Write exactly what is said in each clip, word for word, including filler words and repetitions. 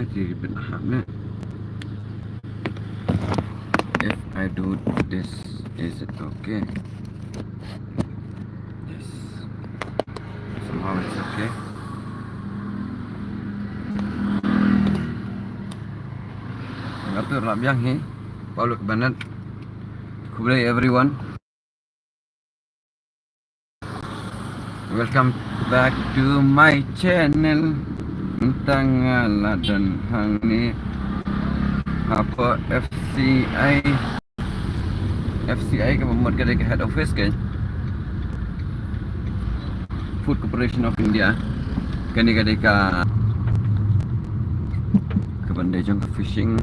If I do this, is it okay? Yes. Somehow it's okay. Ngatur lap yang hi. Pauluk Bennett. Khublei everyone. Welcome back to my channel. Mynta nga la don hangne hapoh F C I. F C I kaba mut ka dei ka head office ka Food Corporation of India. Kane ka dei ka, ka ban dei jong ka fishing.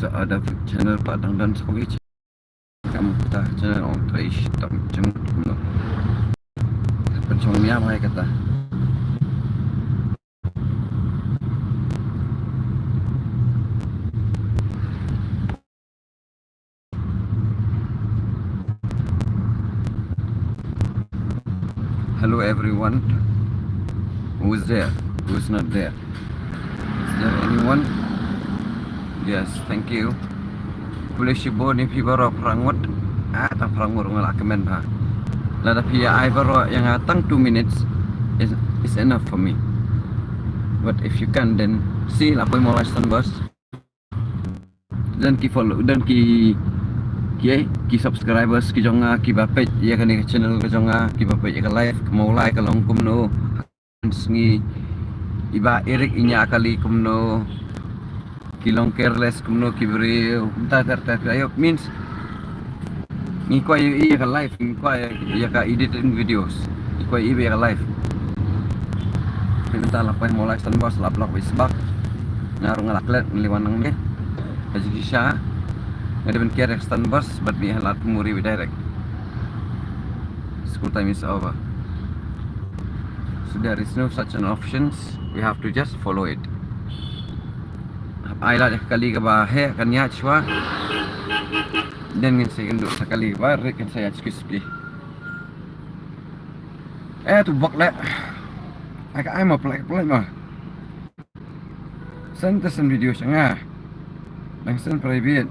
Sa ada channel pat dang don sa kawei. Kam kata channel ong trai shi tam jong kumno. Pynshong nia mai kata. Hello everyone. Who's there? Who's not there? Is there anyone? Yes, thank you. Khublei shibun ïa phi baroh phra ngut. Ah, tang phra ngut ruh nga la kmen bha. Lada phi ïa ai baroh ïa nga tang two minutes is, is enough for me. But if you can, then see, la poi mo lai Sunburst. Don ki follow, don ki, ki, ki subscribers ki jong nga kiba peit ïa kane ka channel ka jong nga, kiba peit ïa ka live, ka Mawlai ka long kumno. Sngi iba irik inya kali kumno, ki long careless kumno ki briew, mynta ter ter ayo means ngi kwah ïa ka live, ngi kwah ïa ka editing videos, ngi kwah ïa ka live. Mynta la poi mo lai Sunburst la block wi sbak. Nga ruh nga la klet ngi li wan nang ne. Haji shisha. Nga dei ban kiar Sunburst bad mi halat muri wi direct. School time is over. So there is no such an options. We have to just follow it. Ai lad ïa ka kali kaba heh kan ïaid shuwa. Then ngin sa ïakynduh sa kali kaba rit kan sa ïaid suki suki. Eh, to bok leh. Ai ka ai ma pynlait pynlait ma. Send te send video sha nga. Dang send private.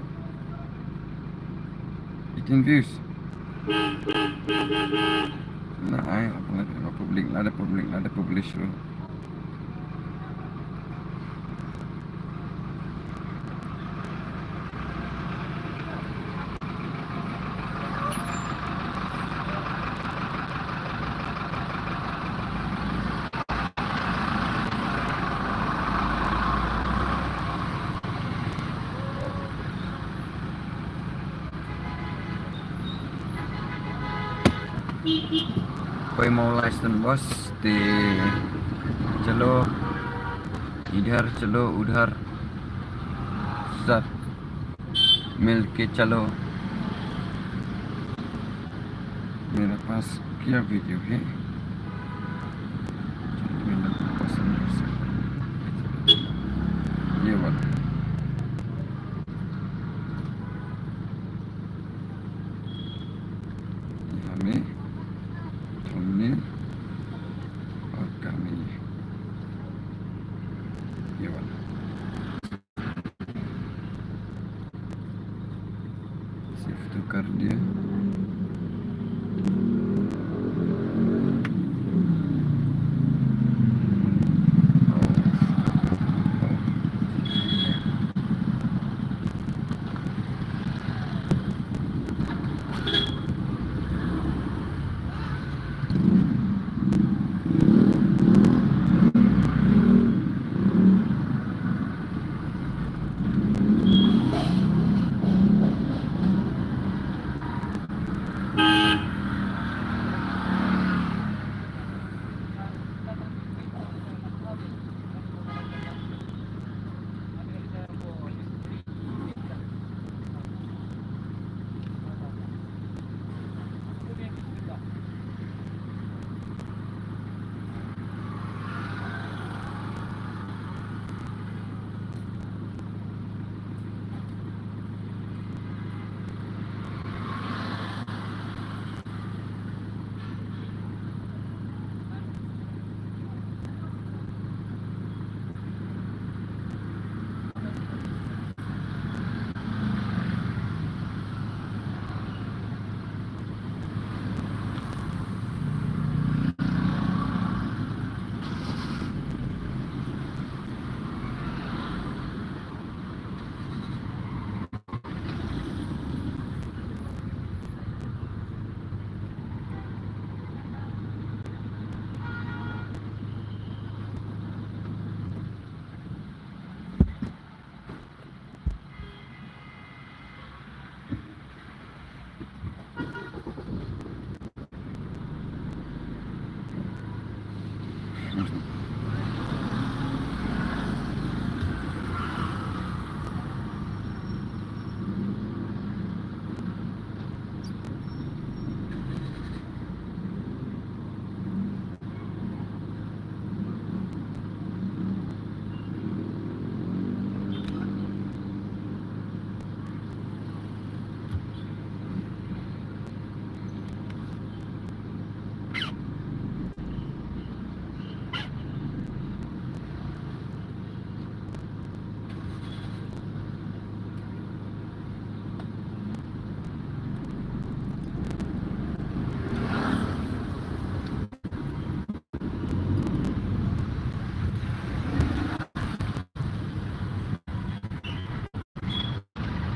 Eighteen views. Na ai la pynlait, la public, la da public, la da publish ruh. कोई मोबाइल लाइसेंस बस ते चलो इधर चलो उधर सब मिलके चलो। मेरे पास क्या वीडियो है? मेरा पसंद है सब। ये वाला। यहाँ में thumbnail और कहानी है। ये वाला। सेव तो कर दिया।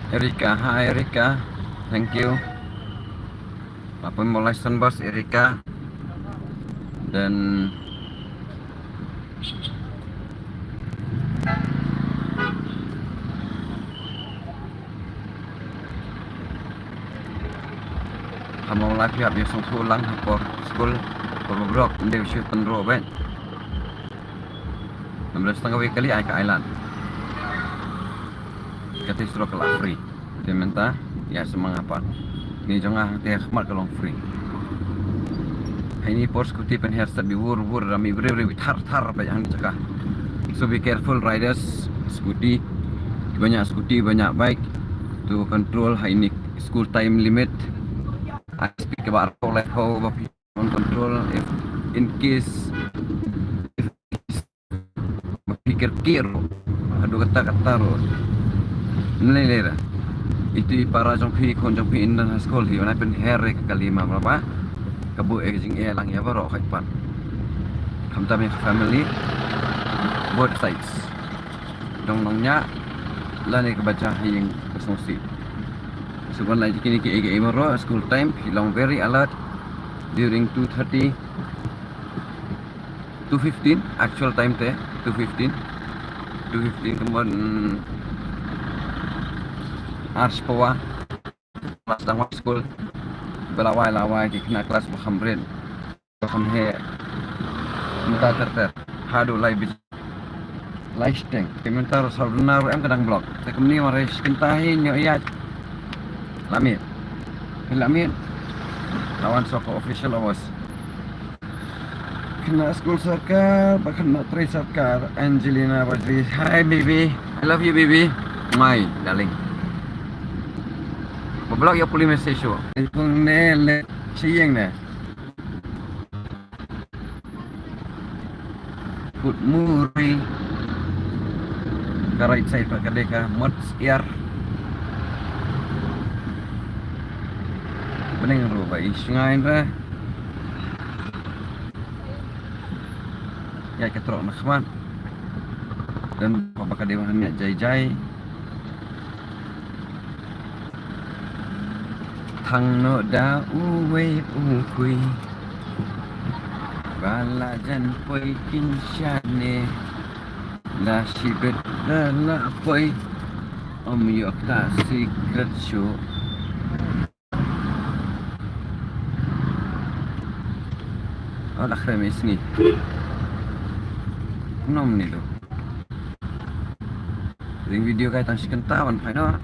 Erika, hi Erika. Thank you. Apa mo license bus Erika. Dan ha mo life ya biasa sulang ha por school por brok ndew shi tan ro ben. Namre stang kawei kali ai ka island. Kati stroke la free. Te mynta ïa sma nga pat. Ni jong nga te khmat ka long free. Haini por scooty pynher sa bi wur wur rami bre bre bi thar thar ba jang jaka. So be careful riders scooty. Banyak scooty, banyak bike. To control haini school time limit. High speed ka ba arphew lai ho ba phi on control if in case if phi kyrkieh ruh haduh katta katta ruh. Nlei lei ra itu i para jong phi khun jong phi in dang ha skul hi, wan ai pynher ïa ka kali ma ba ka buh ïa ka jingeh lang ïa baroh khait pat. Khamtam ïa ka family both sides. Dong nongñiah lane kaba jia ha ïing ka sngewsih. Shu ban lait kine kiei kiei baroh, school time phi long very alert during two thirty, two fifteen, actual time te two fifteen. Two fifteen ka mon, mm, ar shiphew class dang wan school. Ba la wai la wai ki khynnah class ba kham rit, ba kham heh. Mynta ter ter haduh lai baje, lai shiteng. Te mynta ruh saw duna ruh em ka dang block. Te kumne mar shi kynta hi ñiuh ïaid. La miet. Hi la miet. La wan sha ka official hours. Khynnah skul sorkar bad khynnah trei sorkar. Angelina Bajri. Hi baby. I love you baby. My darling. Ba block ïa pule message shuh. Kum ne leit sha ïing ne. Kut muri. Ka right side pat ka dei ka Mot Syiar. Bneng ruh ba i shngaiñ re. Ïa ka trok na khmat. Dan ba ka dei ba hangne jai jai. Thang noh da uwei u kui ba la jan poi kin shane. La shibit da la poi. Ym ïoh ka secret shuh. Oh, la khreh mei sngi. Nom ni tu. Ring video kai tang shi kynta ban phai noh.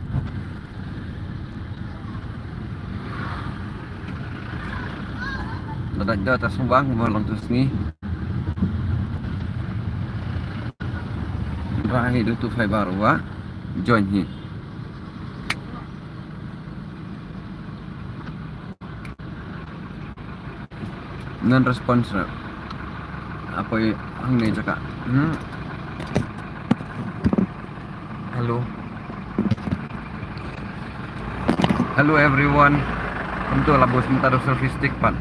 Da dait da ta sngewbang ba long tu sngi. Ra hi du tu phai baroh wa join hi. Non response ra. Apoi hangne jaka. Hmm. Hello. Hello everyone. Kumto la bus mynta da selfie stick pat.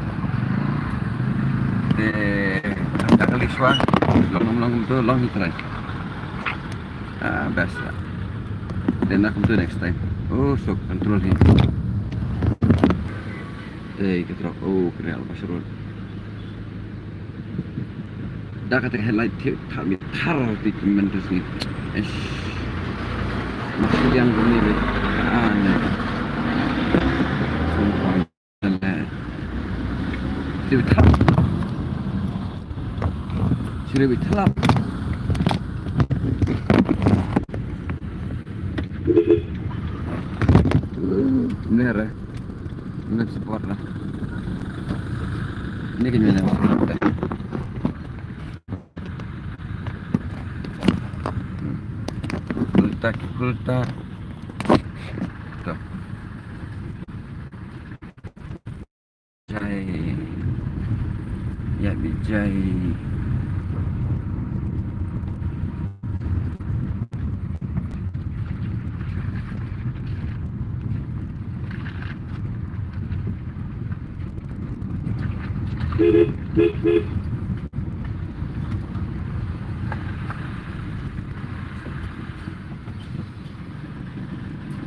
Te da kali shwa long long kumto long hi trai. Ah, best lah. Then aku tu next time. Oh, so control ni. Eh, ka trok. Oh, kena lepas road. Da kata headlight tip tak mi tar ti payment tu sini. Eish. Masih yang gini deh. Ah, ni. Sumpah. Tip tak. Ri bi thlap. Mlei re. Mlei support re. Ni kini mlei. Kulta, kulta. Tuh. Jai. Ya, bijai.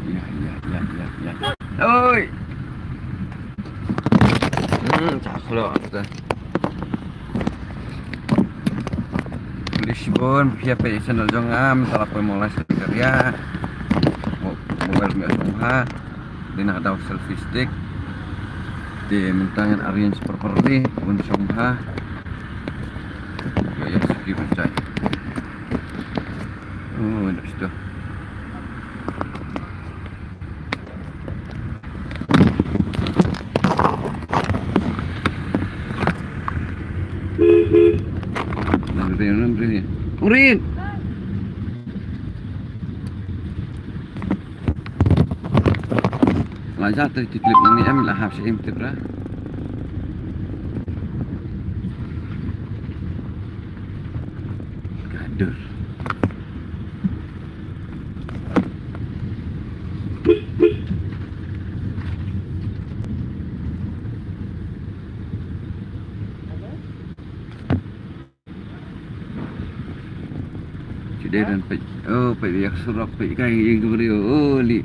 Ya, ya, ya, ya, ya. Oi. Hmm, caklo tu. Khublei shibun, phi ïa peit channel jong nga, mynta la poi mawlai sha Tikhariat. Mo-, mobile me ha. Dei na ka daw selfie stick. Te mynta ngan arrange properly, bun shong ha. Ïa, ïa, suki ban jai. Oh, dah situ. Rin, rin, rin. Rin. La jat tip clip nang ni em la hap sha im tip ra. Gadur. Ci dei ran peit. Oh, peit ïa ka surok, peit kai ïing ka briew. Oh, li.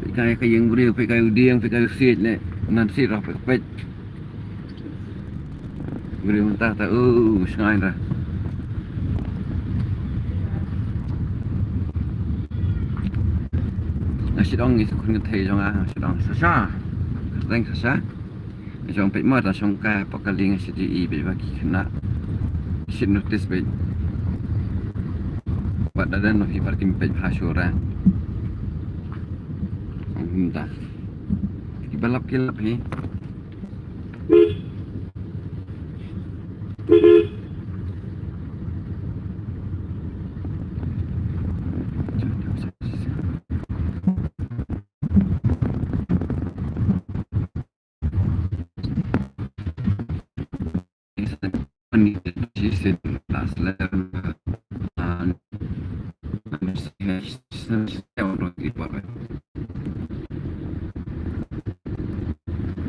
Peit kai ka ïing briew, peit kai u dieng, peit kai u siej ne. Nan siej rah peit, peit. Briew mynta ta, oh, sngain ra. Nga shu dong ngi sa khun kynthei jong nga, nga shu dong Sasha. Kyrteng Sasha. Jong peit mo ta shong ka paka ling sha ji i peit ba ki khynnah. Shit notice peit. Wat da dan noh hi par kim peit bha shuh ra. Ong hum ta. Ki ba lap ki lap hi.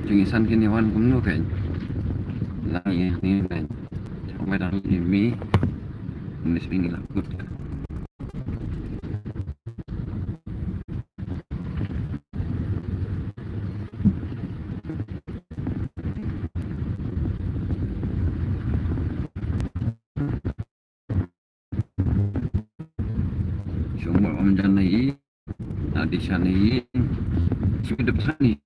Jingïasan kine wan kumno kein. Lang ïa kine kein. Jong me dang ïa me. Ni sbing ïa la kut. Shong mo wan jan na i, na di shan na i, shu dep shan i.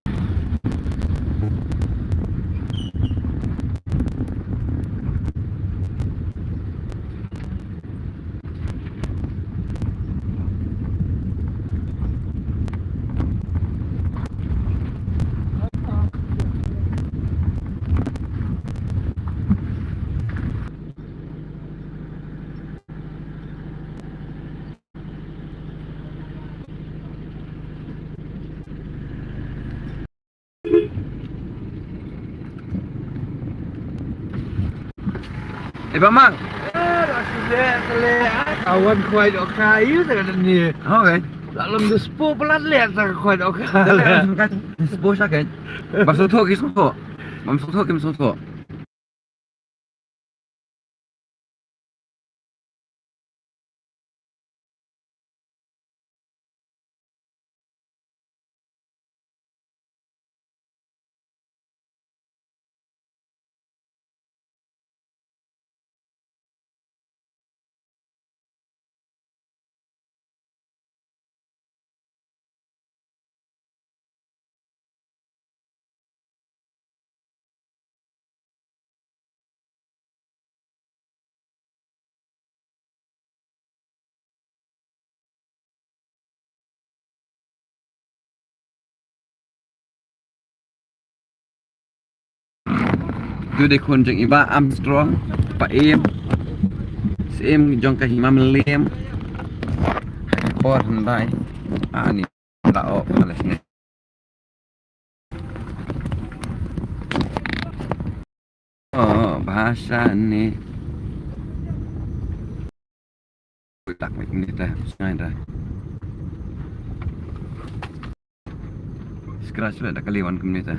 Eh, Bamang. Awan khwai doh kha ïa ka ni. Okay. Dalam de spo pelat liat sa khwai doh kha. Spo sakit. Bam sotho ki sotho. Bam sotho ki sotho. Tu dei khun jong i Bah Armstrong, Pa Im, Syiem jong ka Hima Mylliem. Ha ka por hyndai. Ani la o pala sne. Oh, bha shane. Ui, tak mai kumne ta, sngai ta. Scratch le da kali wan kumne ta.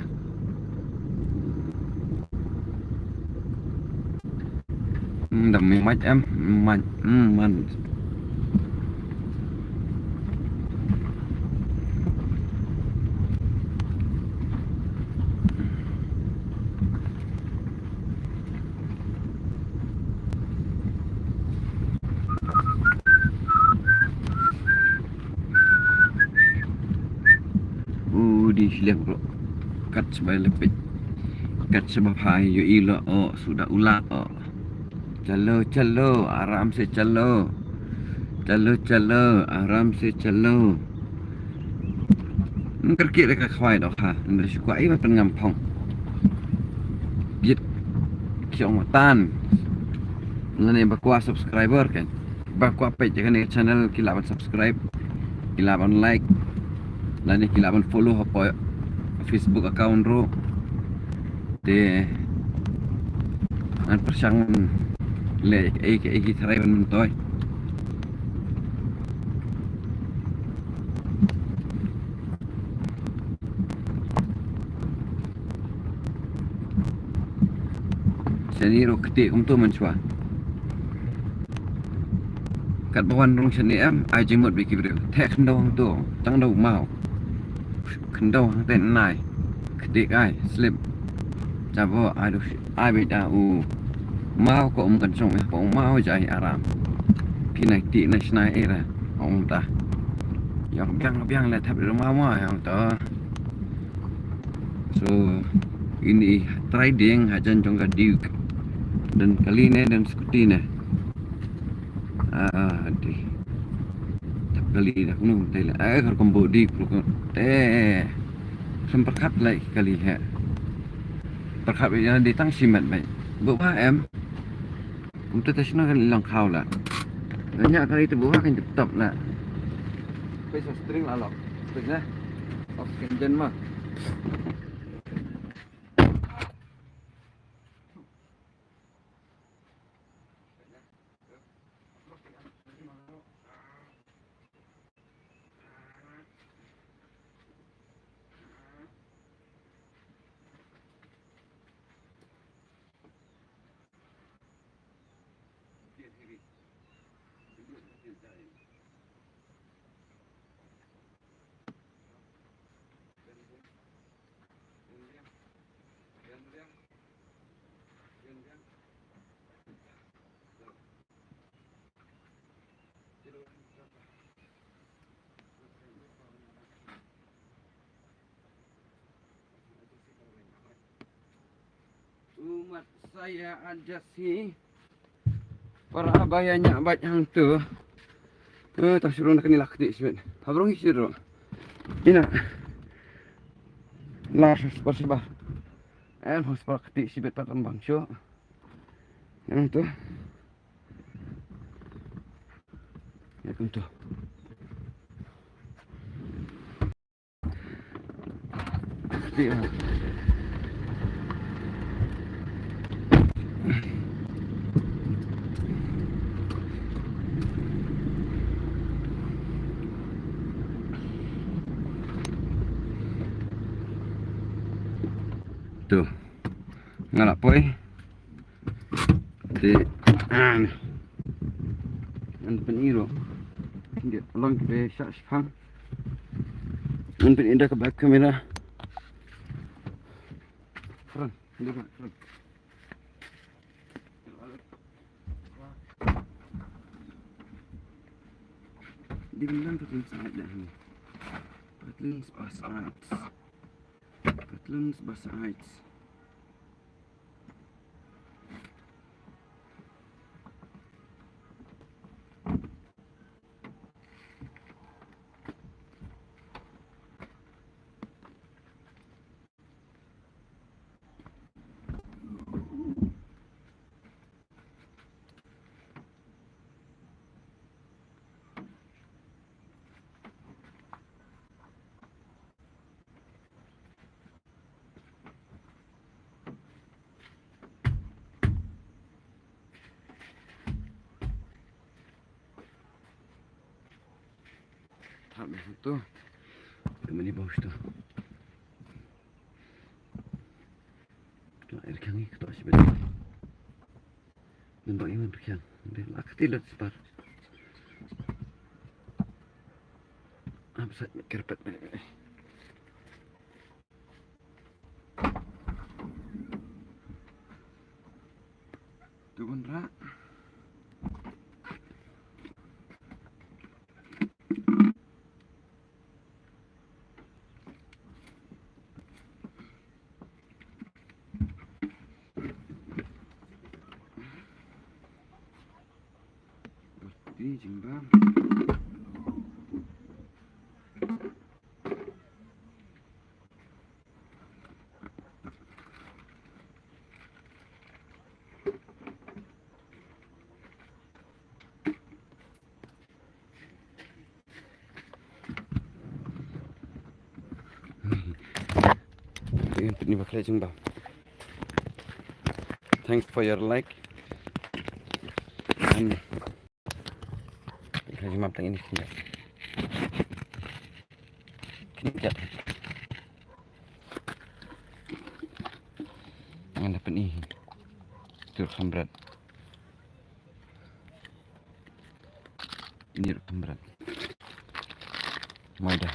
Hmm, da mi mach em, mach, hmm, man. U di shlem bro. Kat sba lepit. Kat sba phai yo ilo o suda ula o. Chalo, chalo, aram se chalo. Chalo, chalo, aram se chalo. Ngam kyrkieh da ka khwai doh ha. Nda shu kwah i ba pynngam phong. Bit kiong matan. Lane ba kwah subscriber kan. Ba kwah peit ïa kane ka channel ki lah ban subscribe. Ki lah ban like. Lane ki lah ban follow hapoh Facebook account ruh. Te ngan pyrshang leh kaei kaei ki tharai ban myntoi. Shane ruh kti kumto mynshuwa. Katba wan rung shane em, ai jingmut bad ki briew. Theh khyndew hangto, tang da u maw. Khyndew hangtei nai. Kti ai, slip. Jabo, ai du, ai beit da u maw ko um kan shong, ko u maw jai aram. Phi nai ti nai shnai era, ong ta. Ïa biang biang le thap da u maw ma, ong ta. So, ini trai ding hajan jong ka Duke. Don kali ne, don scooty ne. Ah, di. Thap kali da kunu te le. Eh, kar kumbu di kunu te. Sem pyrkhat lai kali he. Pyrkhat ïa di tang shimet bai. Bu ba em. Kumta ta shna kan long khaw la. Nya kali te bu ba kan tep top la. Pei sa string la lok. String ne. Oxygen ma. Umat saya aja sih. Para abaya nya bait hangtu. Eh, tang shuh ruh na kane la kti shibit. Habrong hi shuh ruh. Ina. La spar shiba. Eh, spar kti shibit pat lambang shuh. Hangtu. Hangtu. Tu. Nga la poi. Te, ah, ngan pyn-i ruh. Ngan long ki ba shah shipang. Ngan pyn-i da ka back camera. Front, da ka front. Di bilang ka tlung side dah ni. Ka tlung side. Ka tlung side. Thar me tu. Te mani bau tu. Tu air kang ni ketok sibet. Nampak ni man perkiang. Dia lak kati lut separ. Apa sat kerpet. Tuan ra. Berhenti jingbam. Thanks for your like. And Ka jingmap tang ini kynjat. Kynjat. Ngan da pyni. Tur kham bret. Ini ruh kham bret. Mai da.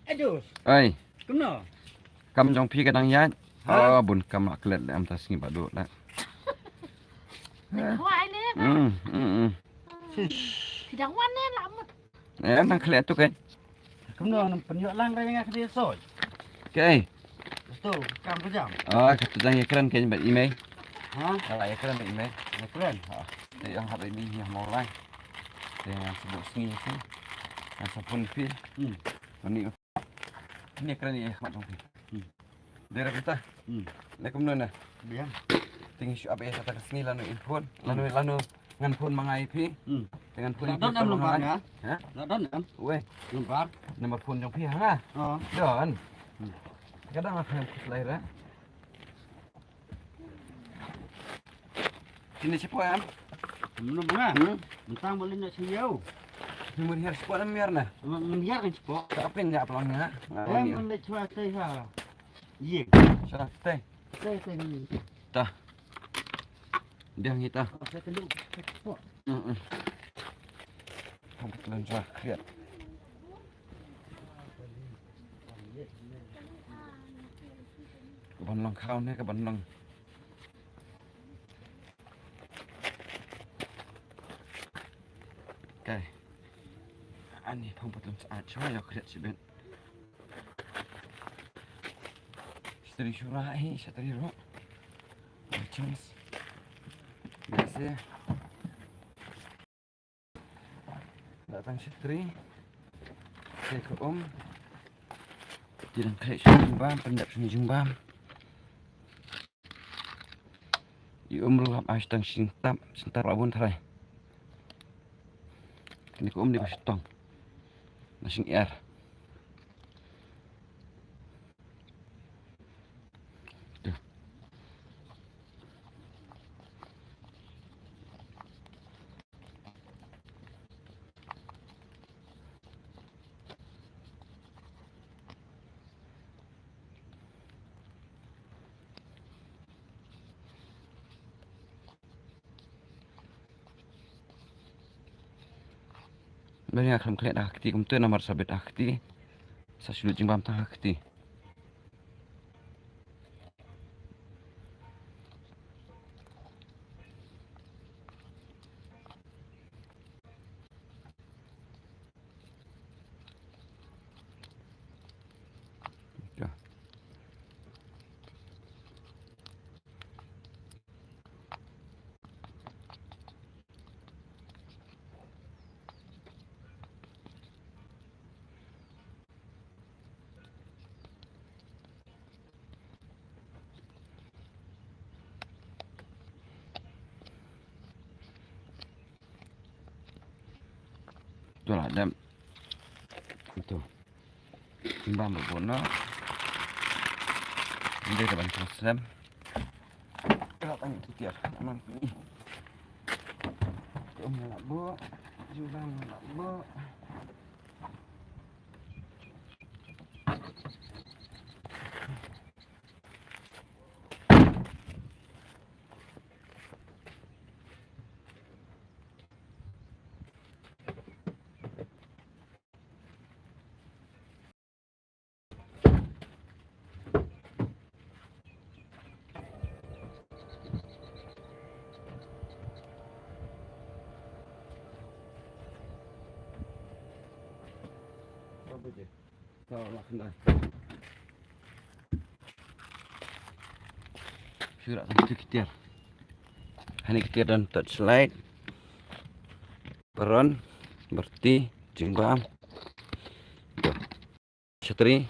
Aduh. Ai. Kumno? Kam jong phi ka dang ïaid. Ha? Oh, bun kam la klet le, am ta sngi ba duk la. Wai ne ba. Hmm, hmm, hmm. Phi dang wan ne la mut. Eh, dang klet tu kan. Kumno nang pynïoh lang ra ïa nga ka dei soi. Kei. Tu kam ka jam. Ah, ka tu dang ïakren kei bad i mei. Ha? Ka la ïakren bad i mei. Ïakren. Ha. Te ïa hap i mei ïa mo lai. Te ngan sa buh sngi seh. Ngan sa phone phi. Hmm. Mani. Ni kren ïa khmat jong phi. Hmm. Dei ra kumta. Hmm. Le kumno na. Biang. Te ngi shu ap ïa kata ka sngi lano in phone. Lano, lano ngan phone ma nga ïa phi. Hmm. Te ngan phone ïa phi. Don em lem bad nga? Ha? Don em? Wei. Lem bad. Number phone jong phi ha nga? Oh. Don. Hmm. Ka dang nga phi em khuslai ra. Kine shapoh em? Mano manga? Hmm? Mentang boleh nak siyau. Ni mun hiar shapoh em hiar na? Mun hiar kan shapoh. Ka pin ja pelong nya. Em mun le chua tei ha. Ye. Chua tei. Tei tei ni. Ta. Dia ngi ta. Saya tenduk shapoh. Hmm. Pom ka tlun jua kriat. Ka ban long khaw ne ka ban long. Okay. Ani phong pat long syaid shwa ïa kriat shibit. Shatri shura hi shatri ro. Chance. Biasa. Da tang shatri. Te ka um. Te dang khleh sha jingbam, pyndep sha jingbam. I um ruh hap ai tang shin tap, shin tap ba bun trai. Kane ka um dei ba shatong. Na shin er. Ba nga khlem khleh da ha kti kumta namar sa bet ha kti. Sa shu lut jingbam tang ha kti. To la dep. To. Jingbam ba bun noh. Ym dei ban khraw slem. Ka la tang ki tiar. Namar ki. Ka um la buh. Jingbam la buh. Shu rah tang ki tiar. Hangne ki tiar don touchlight. Paron, byrti, jingbam. To. Shatri.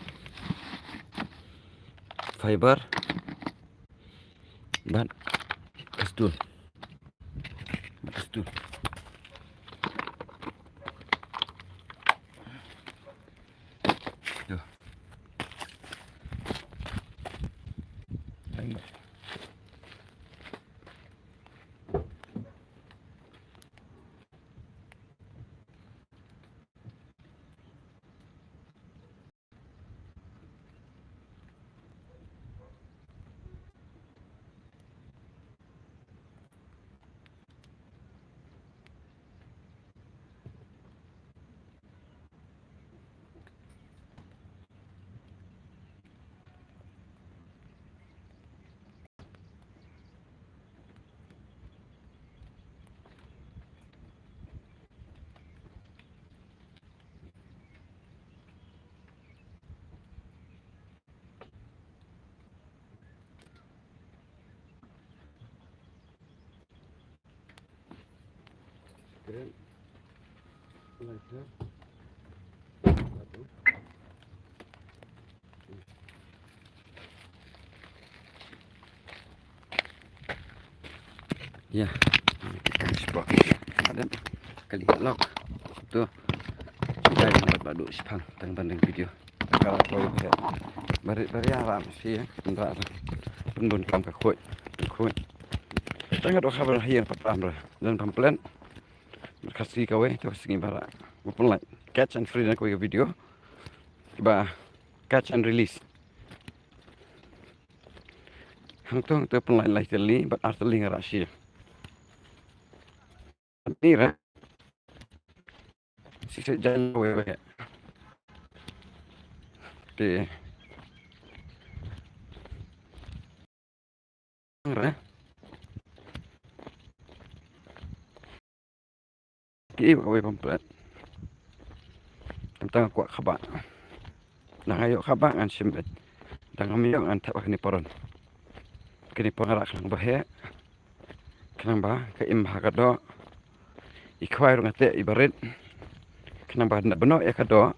Fiber. Bad ka stul. Bad ka stul. To. Ai. Ya. Spot. Ada kali lok. Tu. Sudah dapat badu sepang tang tanding video. Kalau kau lihat. Bari bari alam sih ya. Enggak. Pun pun kam ka khuid. Khuid. Tang dok khabar hian patram dah. Dan pamplen. Khasi kawei tu singi bara. Pun like catch and free na kawei video. Ba catch and release. Hangto hangto pynlait lai tylli bad ar tylli nga rah shi. Ni ra. Shisha jan wei wei. Te. Ra. Ki ba wei pamplet. Tang tang kwah khaba. Dang ayo khaba ngan shim bet. Dang am yo ngan thep kani paron. Kani paron rak khnang ba he. Khnang ba ka im ba ka do. I khwai rung ate i barit. Khnang ba na beno ya ka do.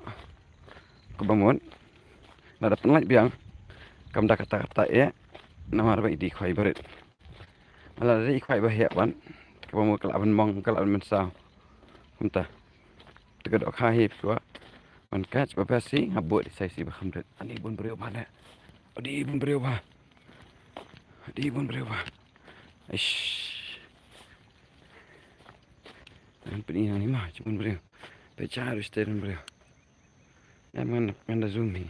Ka ba mut. Na da pynlait biang. Kam da kata kata e. Namar ba i di khwai barit. Ala ri khwai ba heh wan. Ka ba mu ka la ban mong ka la ban mynsaw. Kumta. Te ka doh kha hi phi wa. Wan ka ba ba si nga buh di sai si ba kham rit. Ani bun briew ba ne. Adi bun briew ba. Adi bun briew ba. Aish. An pini yang ni ma bun briew. Pe cha ru ste bun briew. Em ngan ngan da zoom hi.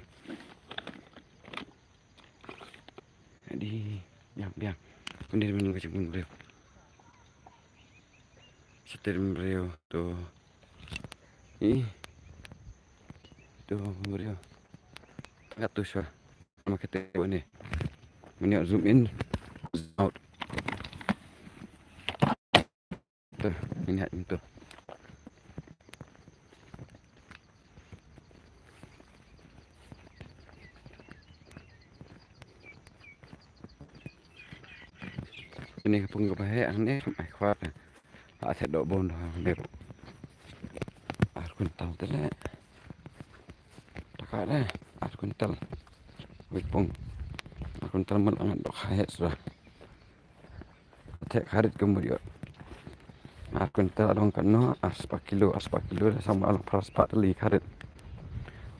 Adi, biang, biang. Kundi men ka bun briew. Setir bun briew tu. Ih. Tu bun briew. Kat tu sha. Sama kita ni. Menya zoom in, zoom out. Tu, ini hak tu. Ini ka pung ka ba heh ang ne, ai khwa. Ha, set dok bun ha, ne. Ar kuntal te le. Taka le, ar kuntal. Wei pung. Ar kuntal mul angat dok ha heh sura. Thek harit ka mut ïoh. Ar kwintal long katno, ar spah kilo, ar spah kilo, da sa ma long phra spah tylli ka rit.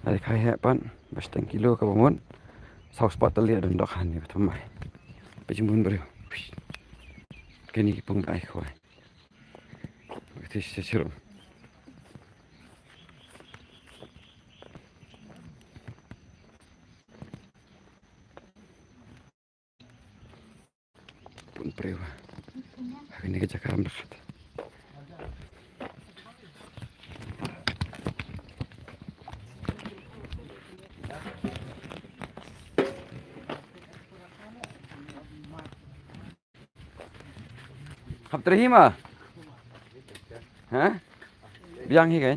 Lada ka heh pat, ba shiteng kilo kaba mut, saw spah tylli don dohkha hangne ba thymmai. Ba jingmut briew. Kine ki pung ba ai khwai. Ba kti shi shirum. Bun briew. Ha kane ka jaka ram da khat. Hap trei hi ma. Ha? Biang hi kai.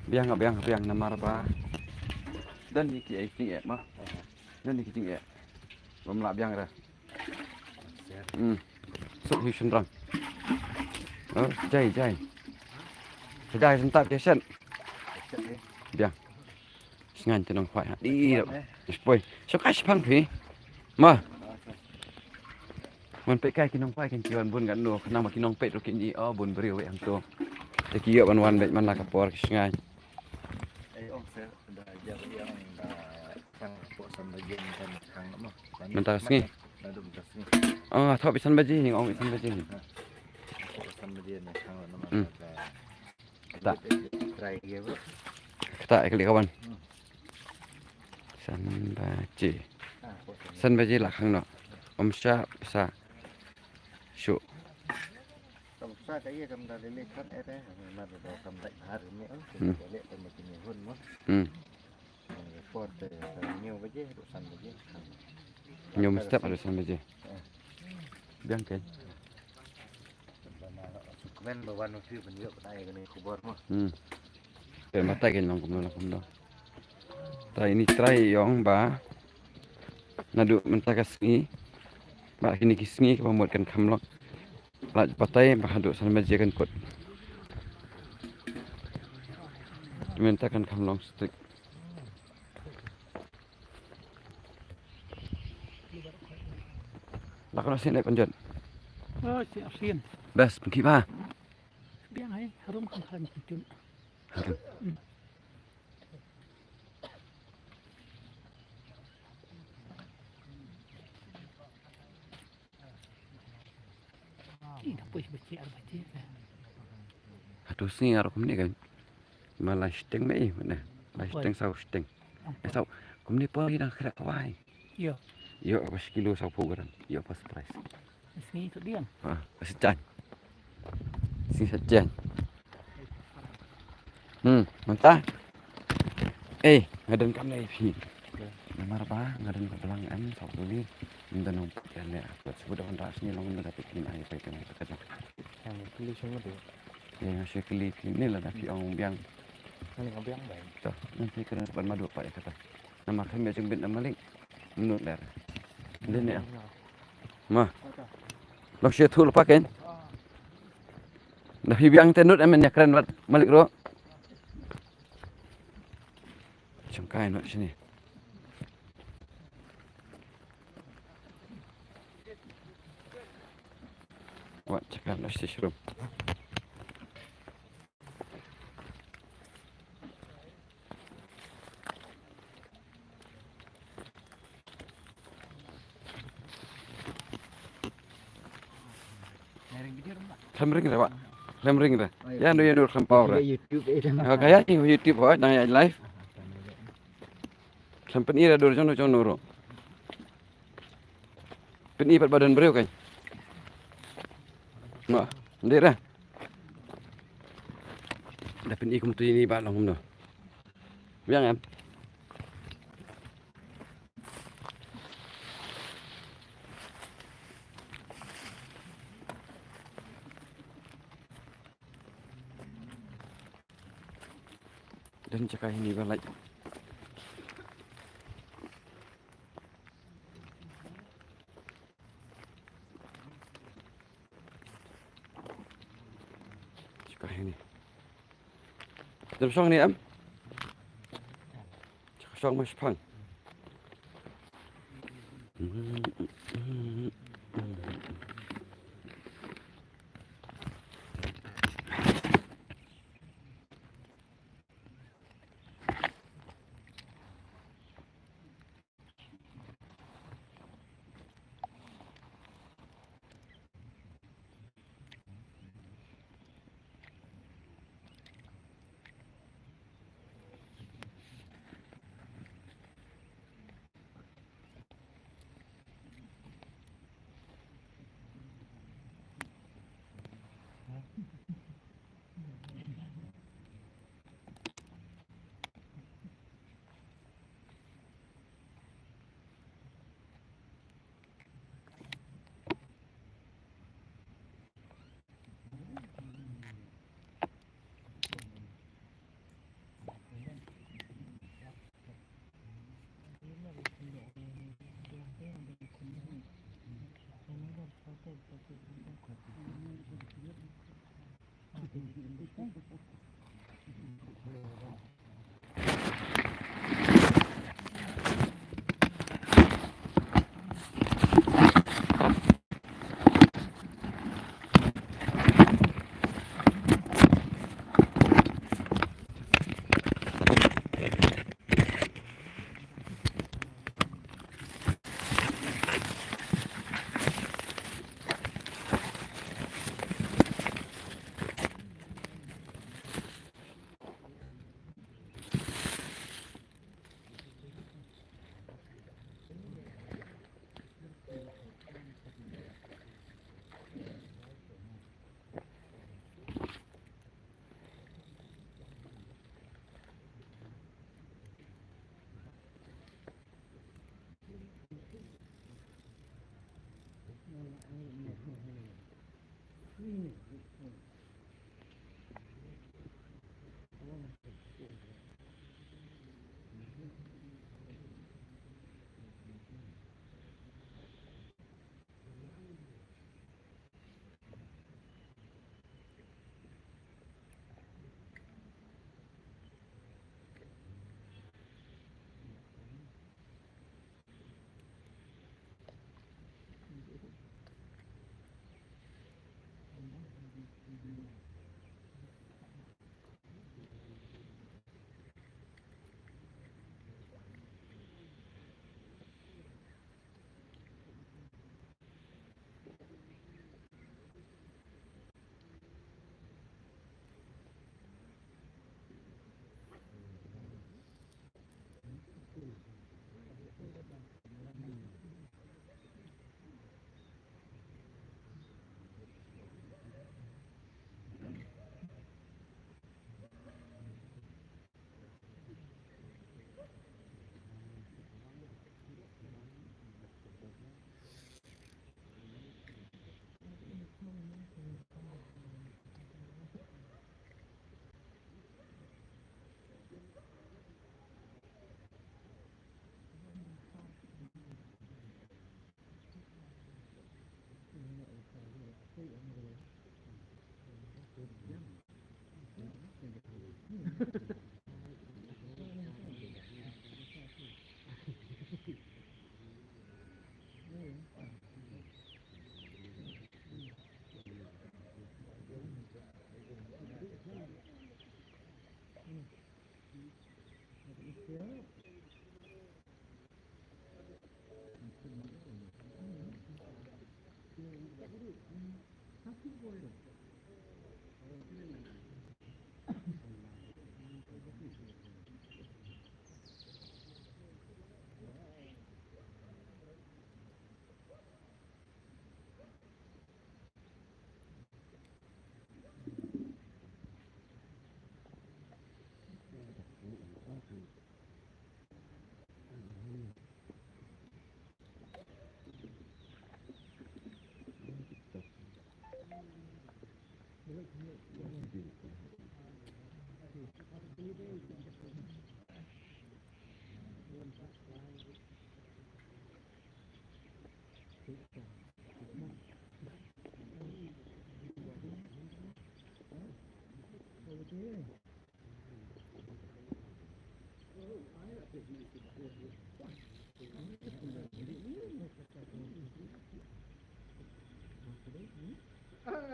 Biang, biang, biang namar ba. Don hi ki ai ting eh ma. Don hi ki ting eh. Bym lah biang ra. Hmm. Suk hi shynrang. Oh, jai, jai. Jai sentap ke shen. Biang. Sngan te nong khwai ha. Di. Spoi. Suk ai shipang phi. Ma. Man peit kai ki nongpai kin ki wan bun ngan no khnang ba ki nongpeit ruh kin i o bun briew wei hangto. Te ki ïoh ban wan beit man la ka por ki sngai. Ei ong se da ja ba ïa ong da khang po san baje ni kan khang mo. Mynta ka sngi. Naduh mynta sngi. Ah, thok bisan baje ni ong bisan baje ni. Po san baje ni khang na ma. Hmm. Kata. Try ïa bro. Kata ai kali kawan. Hmm. San baje. San baje la khang noh. Ym shah sa. Shu. Kam sa ka ïa kam da lele khan ere. Ma da kam da har ni on. Hmm. Lele kam da kini hun mo. Hmm. Por te new baje, du san baje. New step ada san baje. Eh. Biang ke. Kmen ba wan u phi ban ïoh ba dei kane khubor mo. Hmm. Te mynta kin long kumno long kumno. Te ini trai ïong ba naduh mynta ka sngi ba kine ki sngi kaba mut kan kham long. Lait batai ba haduh san baje kan kut. Mynta kan kham long strict. Lah kena sini panjat. Oh, siap sin. Bas, pergi bah. Biang ai, harum kan kan cucun. Ih, da poi shi baje ar baje. Hato sngi ar kumne kan. Ma la shiteng me i mane. La shiteng saw shiteng. Eh, saw kumne poi dang khrek kawai. Ïo. Ïo, apa sekilo saw phew gram. Ïo, apa price. Sngi tu diang. Ha, apa sejan. Sngi sejan. Hmm, mynta. Eh, nga don kam lei phi. Namar ba nga don ka blang em, sawt duli. Mynta nong put kan lei. Shu da hynriew sngi long mynta phi kin ai phi kan ai ka jong. Yang kili shu madu. Yang shu kili phi ni lada phi ong biang. Ni ong biang bai. To, nanti kena ban madu pa ïa kata. Namar kami jong bit na Malik. Nud ler. Dei ne. Ma. Lok shi thul paken. Da phi biang te nud em ïa kren wat Malik ruh. Jong kai nud shini. Wat check out nud shi shrum. Khlem ring re, wa. Khlem ring re. Ïa ndu, ïa ndu, khlem paw re. YouTube eh, dah. Ka ïa ïa YouTube, wa, dang ïa live. Khlem pyni re dur jong ndu jong ndu ruh. Pyni pat ba don briew kan. Ma, ndir re. Da pyni kumtu ïa ini ba long kumno. Biang em. Don jaka hini ba lait. Jaka hini. Don shong ni em? Jaka shong ma shipang. Te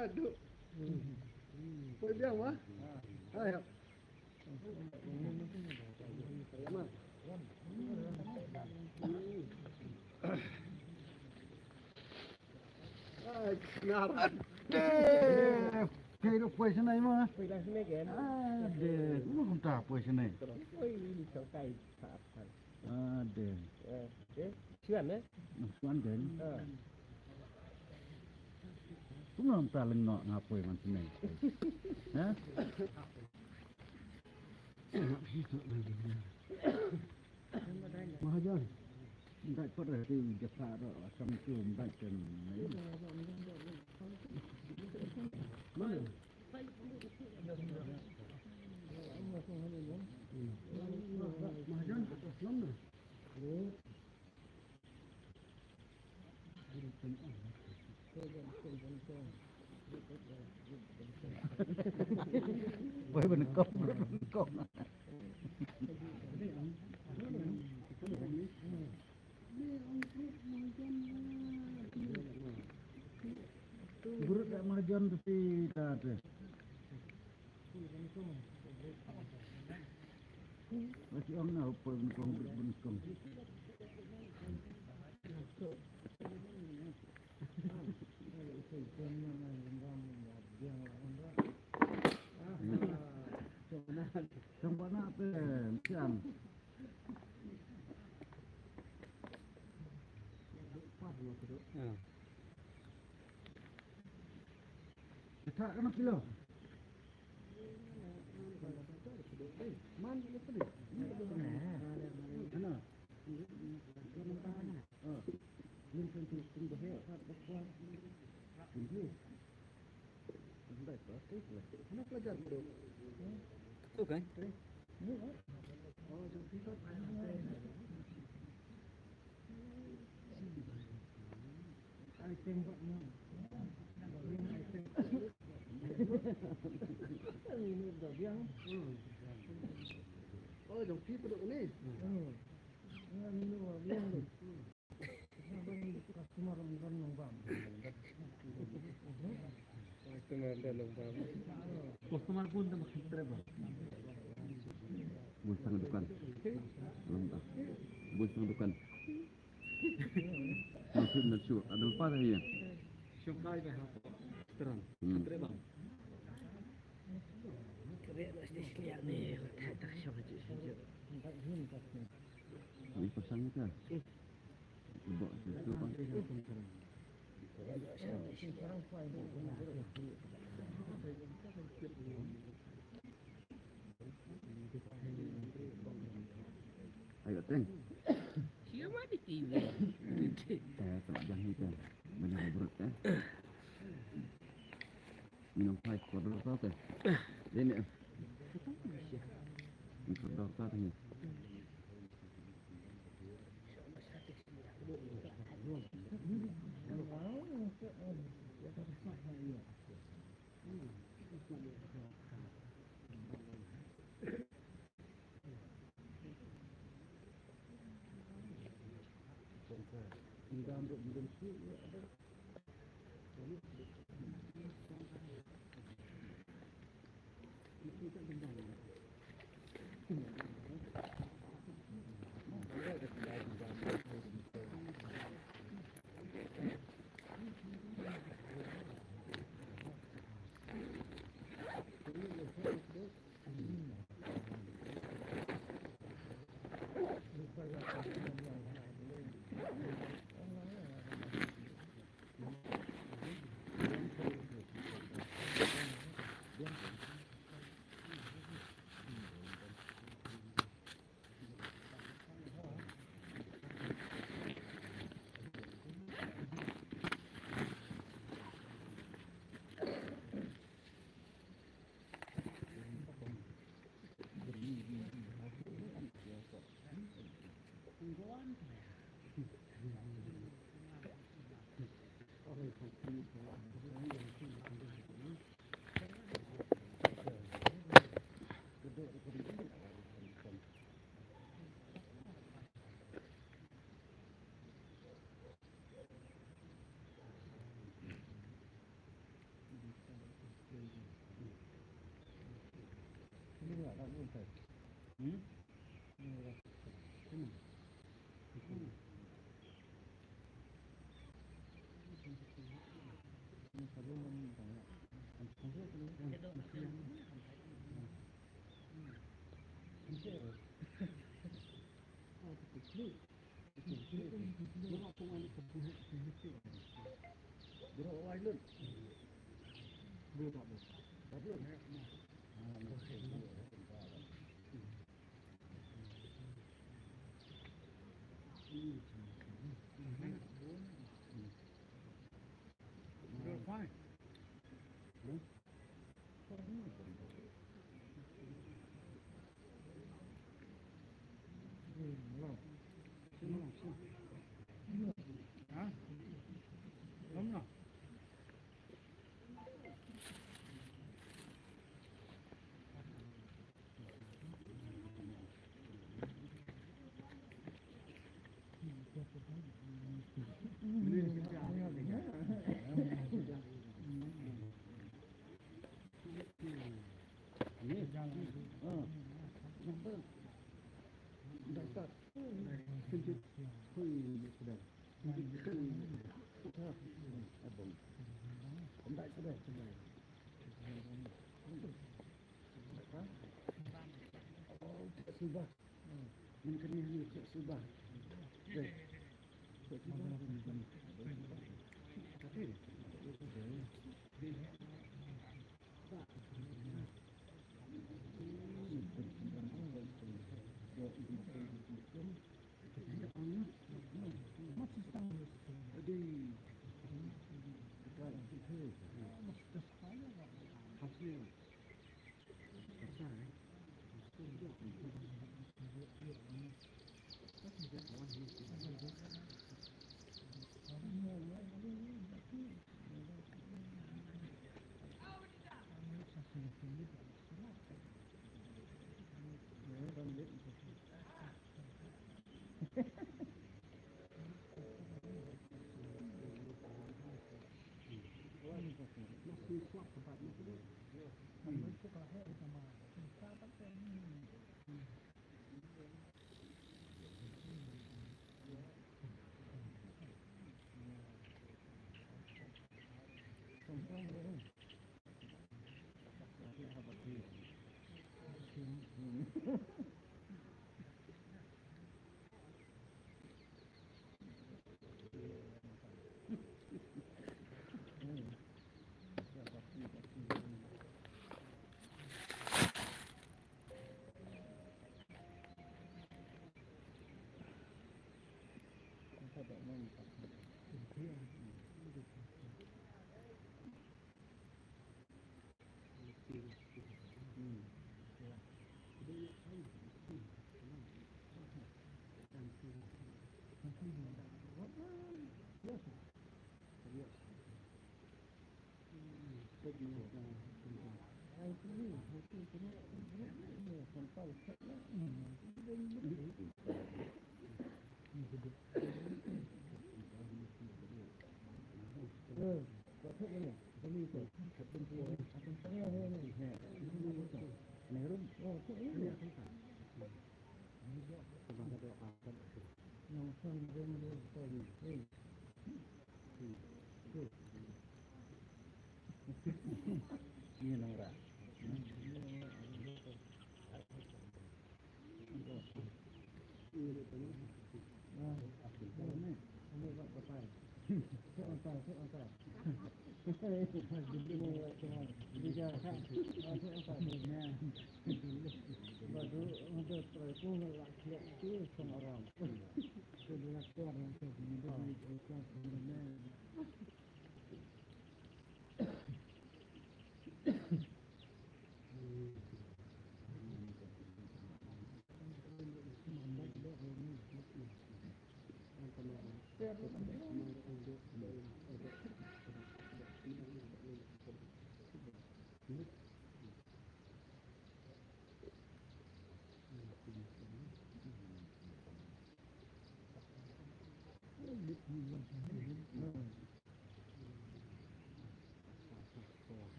Aduh. Poi biang ma. Hai. Ai, ngar. Ade. Kai ro poi sini ma. Poi dah sini kan. Ade. Lu kumta poi sini. Poi ini sangkai. Ade. Eh, eh, sian, eh? Nah, sian, den. Ah. Kum ngam ta leng nok ngapoi man sini. Ha? Mahajan. Ngai pat dah ti jaka dah asam tu ngai kan. Mana? Mahajan, aslam dah. Wei, ban kong, ban kong. Brut da marjan tu ti ta tu. Masih ong na upur bengkong, bengkong. Cuma nak apa? Siang. Ya. Kita kena pilih. Oh, jong phi pynduh ni. Hmm. Customer ong don long bam. Customer don long bam. Customer bun te makin treba. Bun sang dukan. Long bam. Bun sang dukan. Maksud na shu, ada lupa dah ya. Shongkai dah. Terang. Hmm. Treba. Kare na stage liya ne. Tak shong je. Ni pasang ni kan. Ayo, Teng. Siapa di T V? Eh, tak jangan, Teng. Banyak berat, eh. Minum five quarter tau, Teng. Ini, eh. Ini quarter tau, Teng.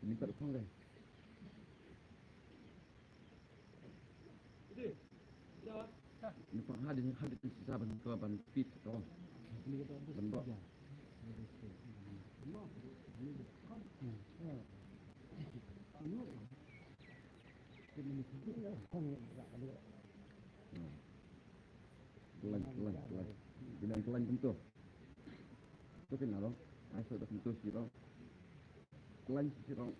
Ini tak datang deh. Hadin hadin sisa ban to ban pit to. Ban to. Klan klan klan. Bilang klan tentu. Tu kena lo. Ai so dah tentu sih lo. Klan sih lo.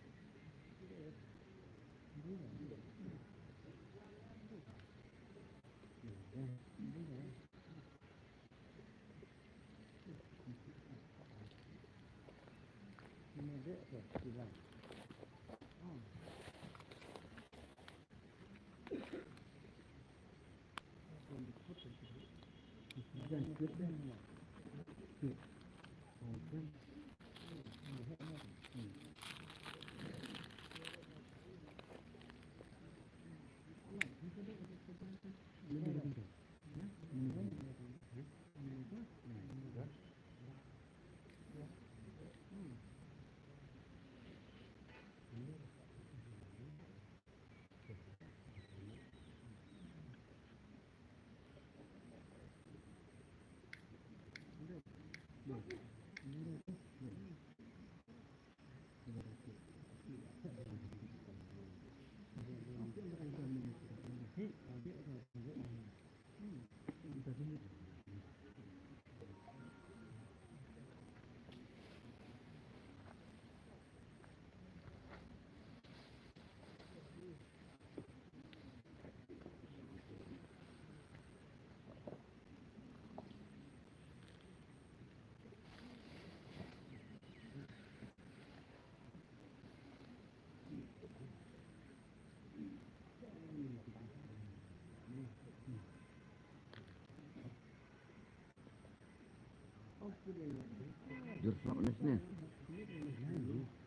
Jur slap nes ne.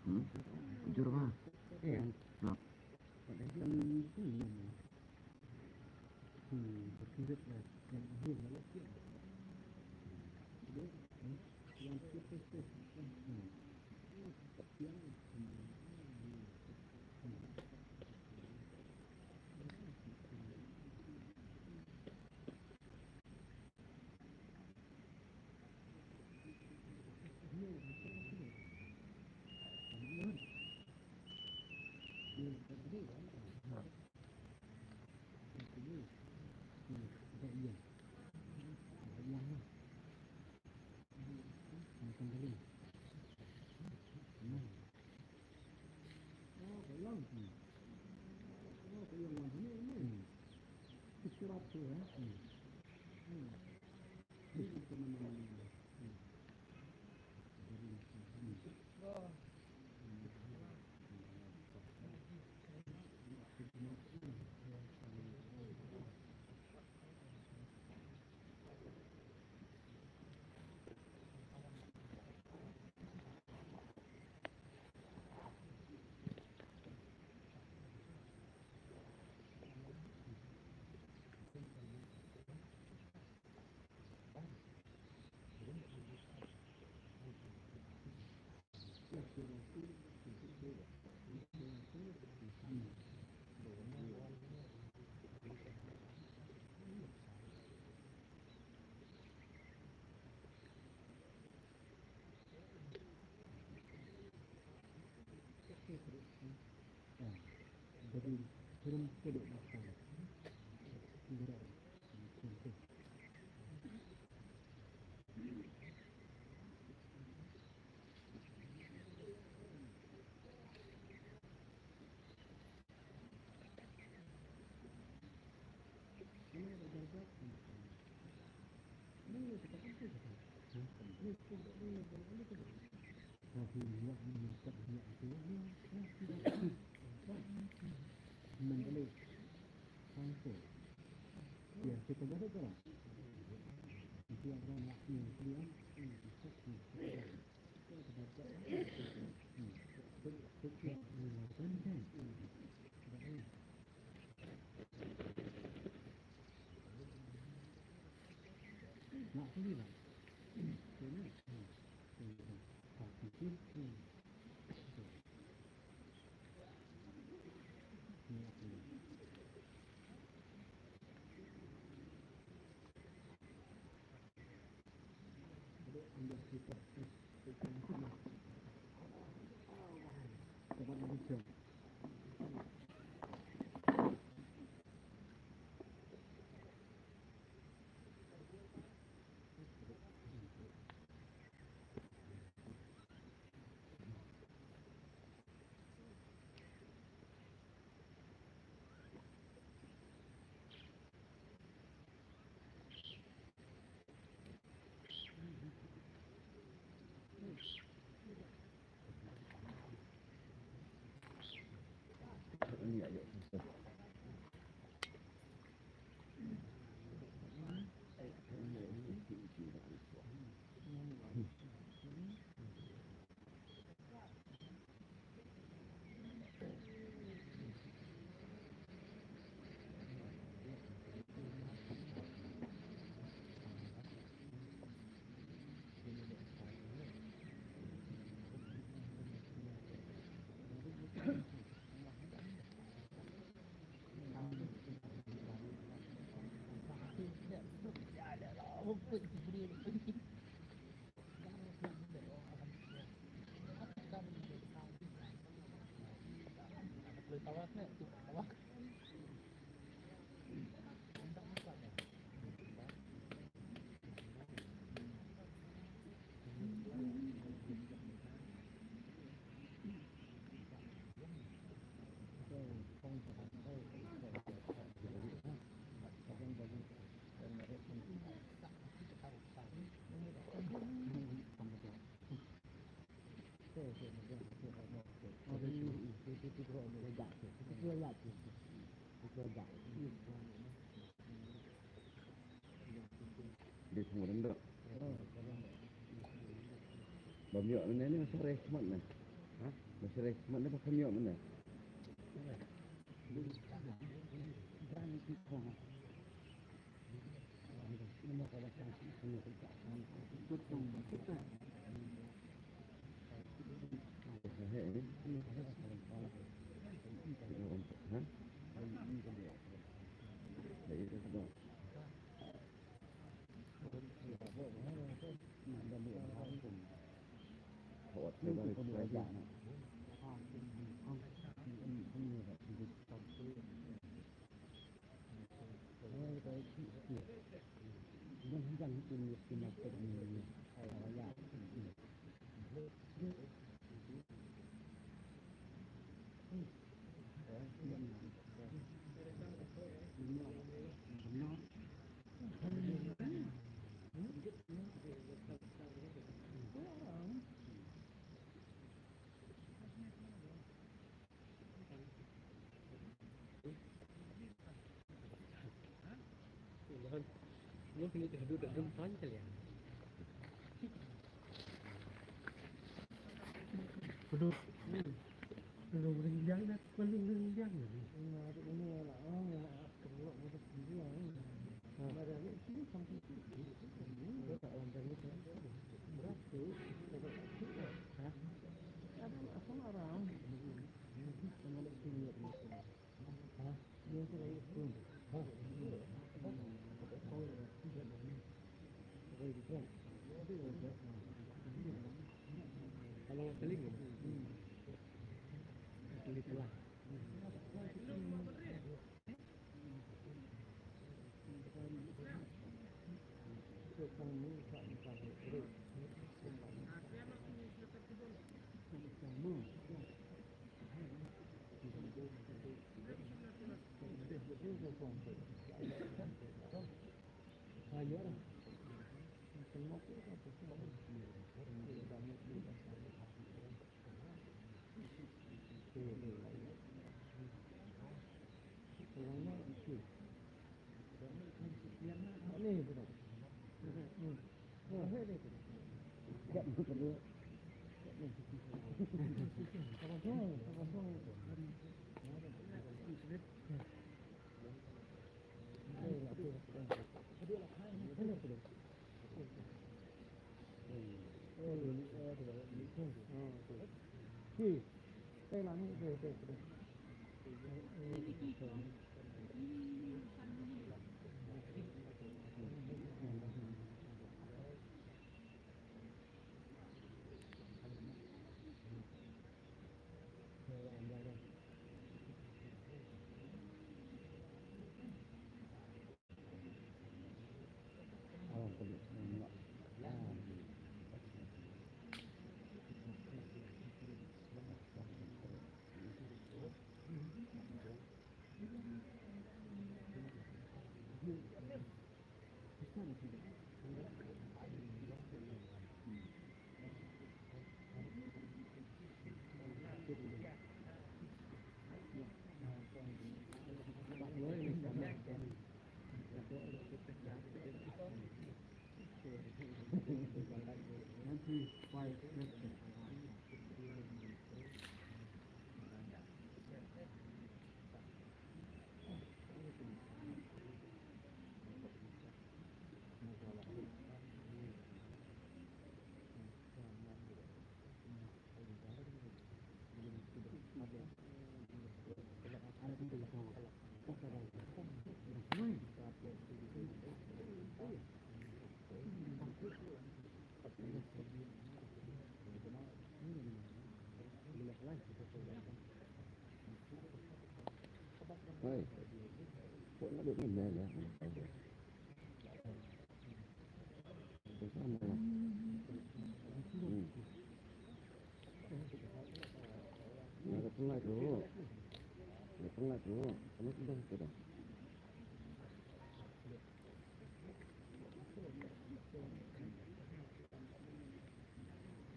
Hmm? Jur ba. Slap. Dei thung ren dok. Ba ym ïoh mynne ne ba sharei khmat ne? Ha? Ba sharei khmat ne ba kam ïoh mynne? Hai. Kok nak duduk ni, ya? Ada pengat tu. Ada pengat tu. Penat dah kita.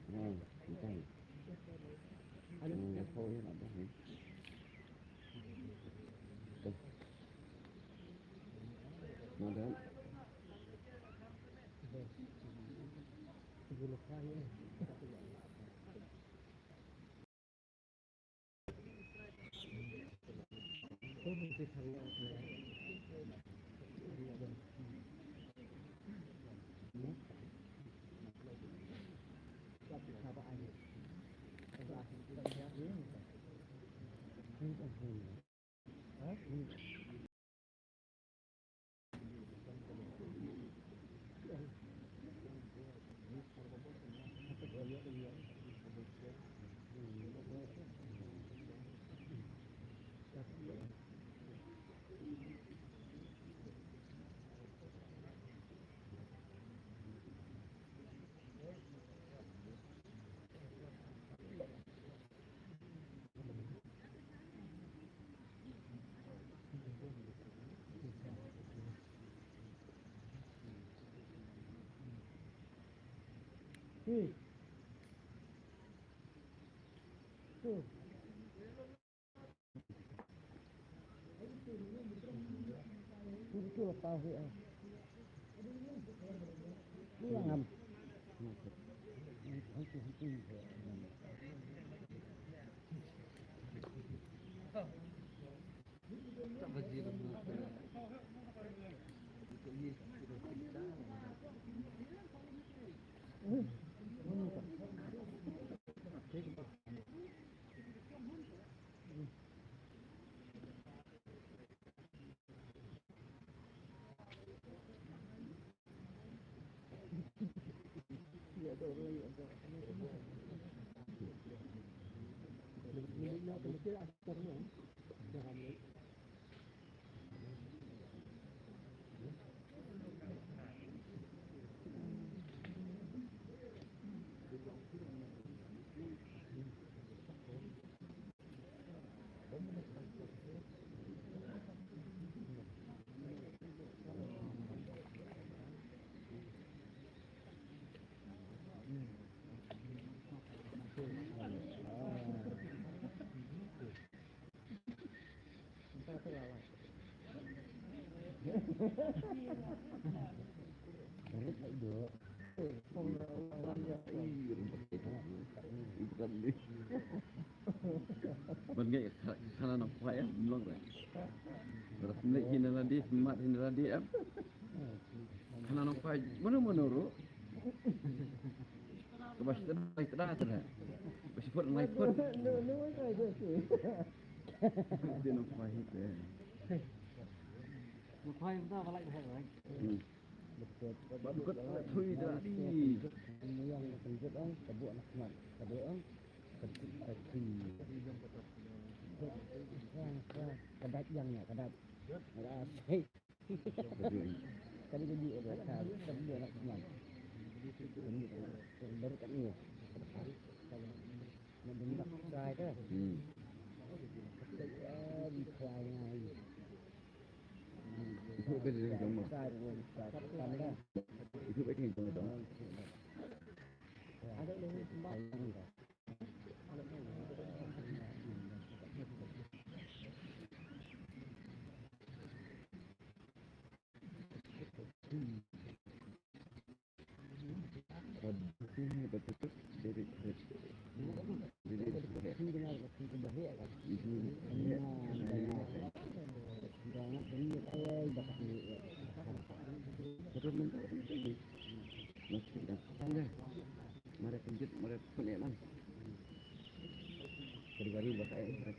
Hmm, entah. Hmm, kau yang ada ni. Dah. Mana? Ban ngai khana nongkhwai em, long re. Rat mlei hin la di, mat hin la di em. Khana nongkhwai mano mano ruh. Ka ba sdang lai tda tda. Ba sdang lai put. Di nongkhwai hi te. Nongkhwai da ba lai ba lai. Hmm. Ba dukut ba thui da di. Yang kejut ang, ka buh anak mat. Ka buh ang. Ka thui, ka thui. Ka dat yang nya, ka dat. Ka dat. Hmm. Itu beda dengan jong ma. Itu beda dengan jong ma. Mara kejut, mara peneman. Kedua hari bakal eh,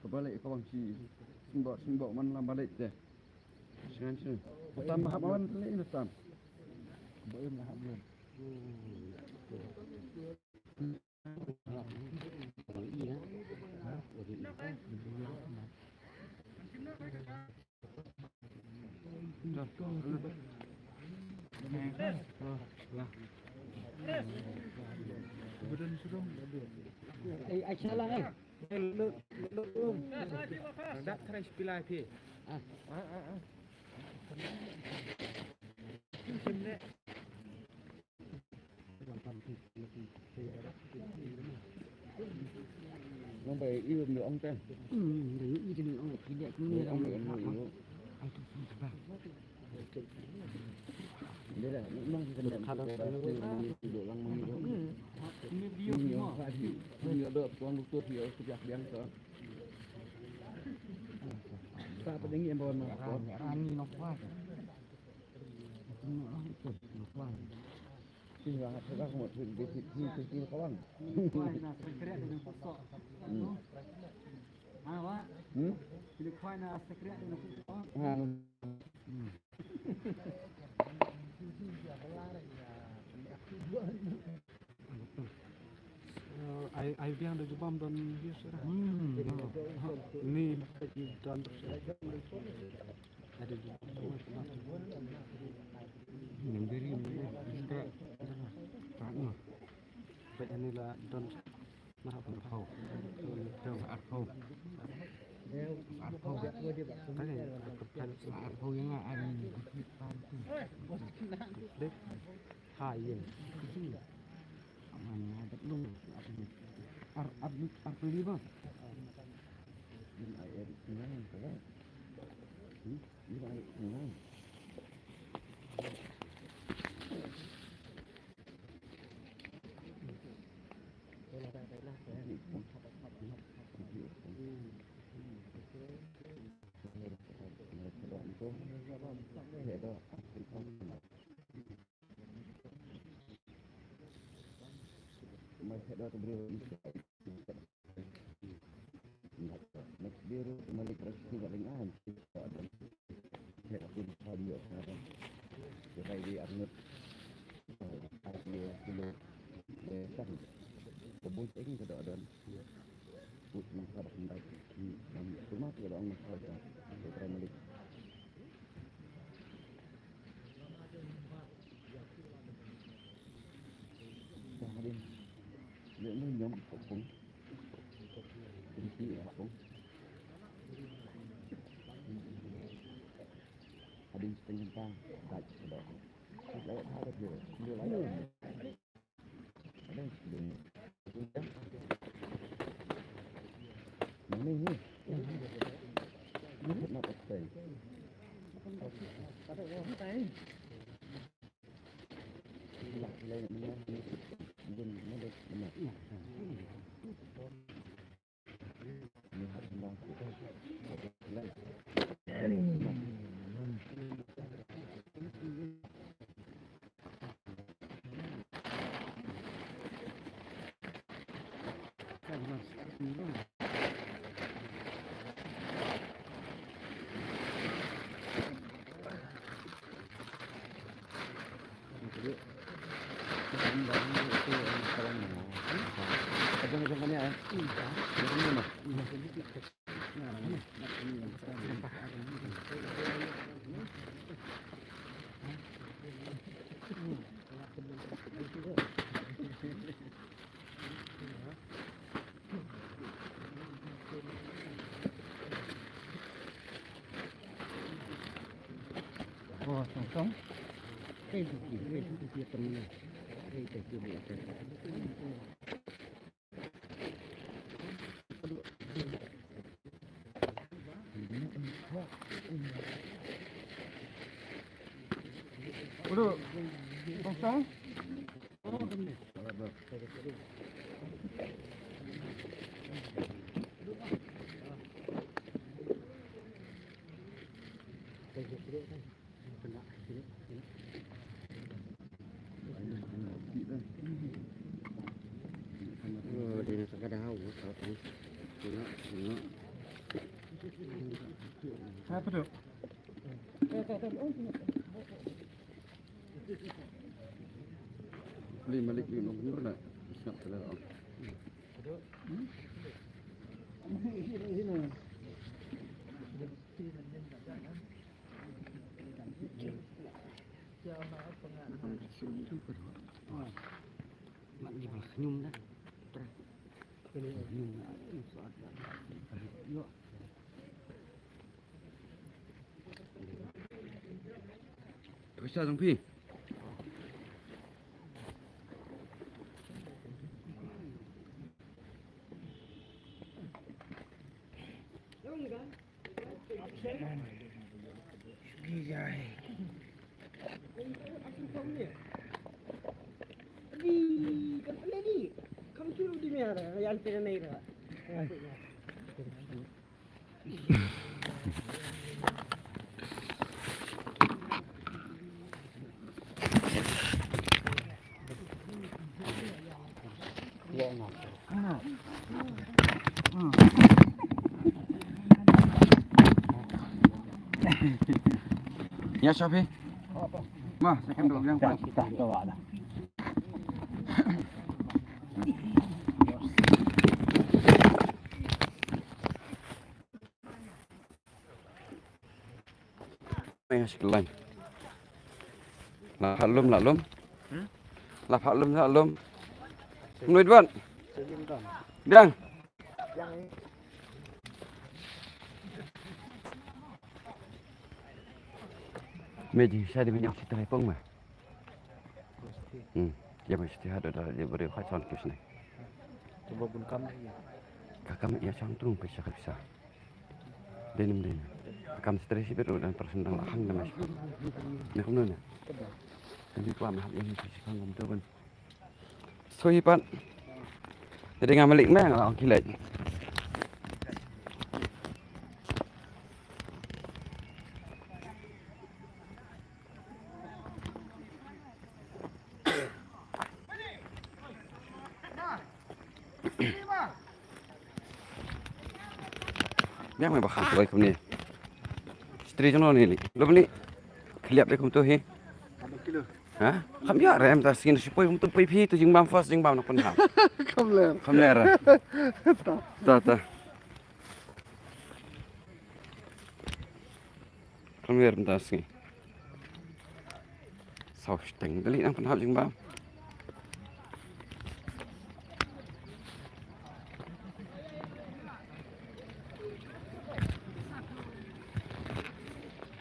Ka balei ka wang shi symboh symboh man la balei te. Shan shan. Tam hap man te le tam. Ei, ai shala ei. Dak trai spilai phi. Ah, ah, ah. Nang bai i um ong te. Hmm, bai i te ong ki dek ni ong ong ong. Ai tu sum ba. Dia dah nang kita dah kada ni do lang mani do. Ni dia ni mo. Ni do tuan doktor dia tu biak biang tu. Sa apa dengi yang bawa mah. Rani nok kuat. Nok kuat. Ai, ai biang da jubab don bius. Ni don. Nang diri nang diri. Baik, ani la don. Arphew. Arphew. Arphew. Arphew yang lah, ani. Dek. Ha, iya. Mana ada belum? Ar, ar, arphew lima. Ini air tinggal, kan? Hmm? Ini air tinggal. Ïa, sha phi. Ma, second dog yang. Ïa, shi kyllain. La phah lum, la lum. Hmm? La phah lum, la lum. Mluit ban. Dang. Me jing sa di me nyam sitrai pong ma. Hmm. Ïa me sitrai hadu da di beri kha chon kus ne. Coba bun kam ïa. Ka kam ïa chang tung pisa ka pisa. Denim denim. Kam sitrai sibit u dan person dang lahang dang mas. Nah, kumno na. Kan di kwa mahap ini sisi panggung tu kan. Sui pat. Jadi nga malik meh nga ong kilat. Biang me ba kham poi kumne. Stri jong no ni li. Lo ni. Khliap de kumto hi. Ha? Kham ïa rem ta skin sipoi kumto poi phi to jingbam first jingbam na pun ha. Kham ler. Kham ler. Ta ta. Kham ler ta skin. Saw shteng kali nang pynhap jingbam.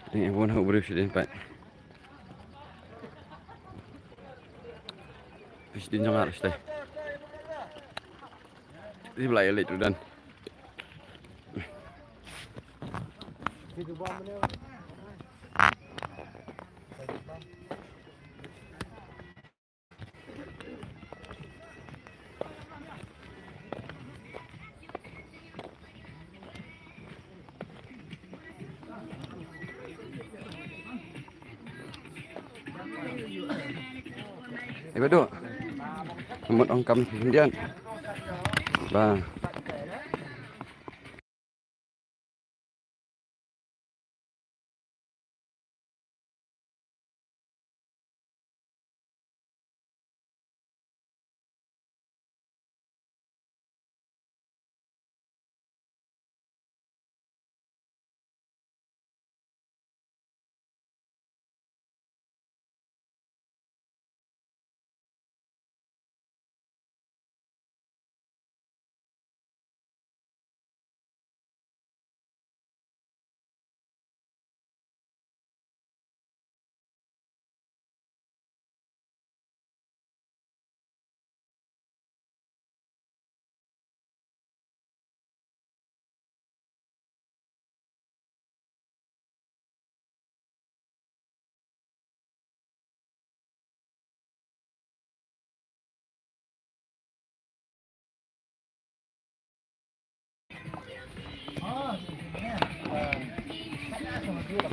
Ni ang pun hau briew sdien pat. Sdien jong ar sdien. Di belai leit rudan. Eba do. Mut ong kam khyndiat. Ba.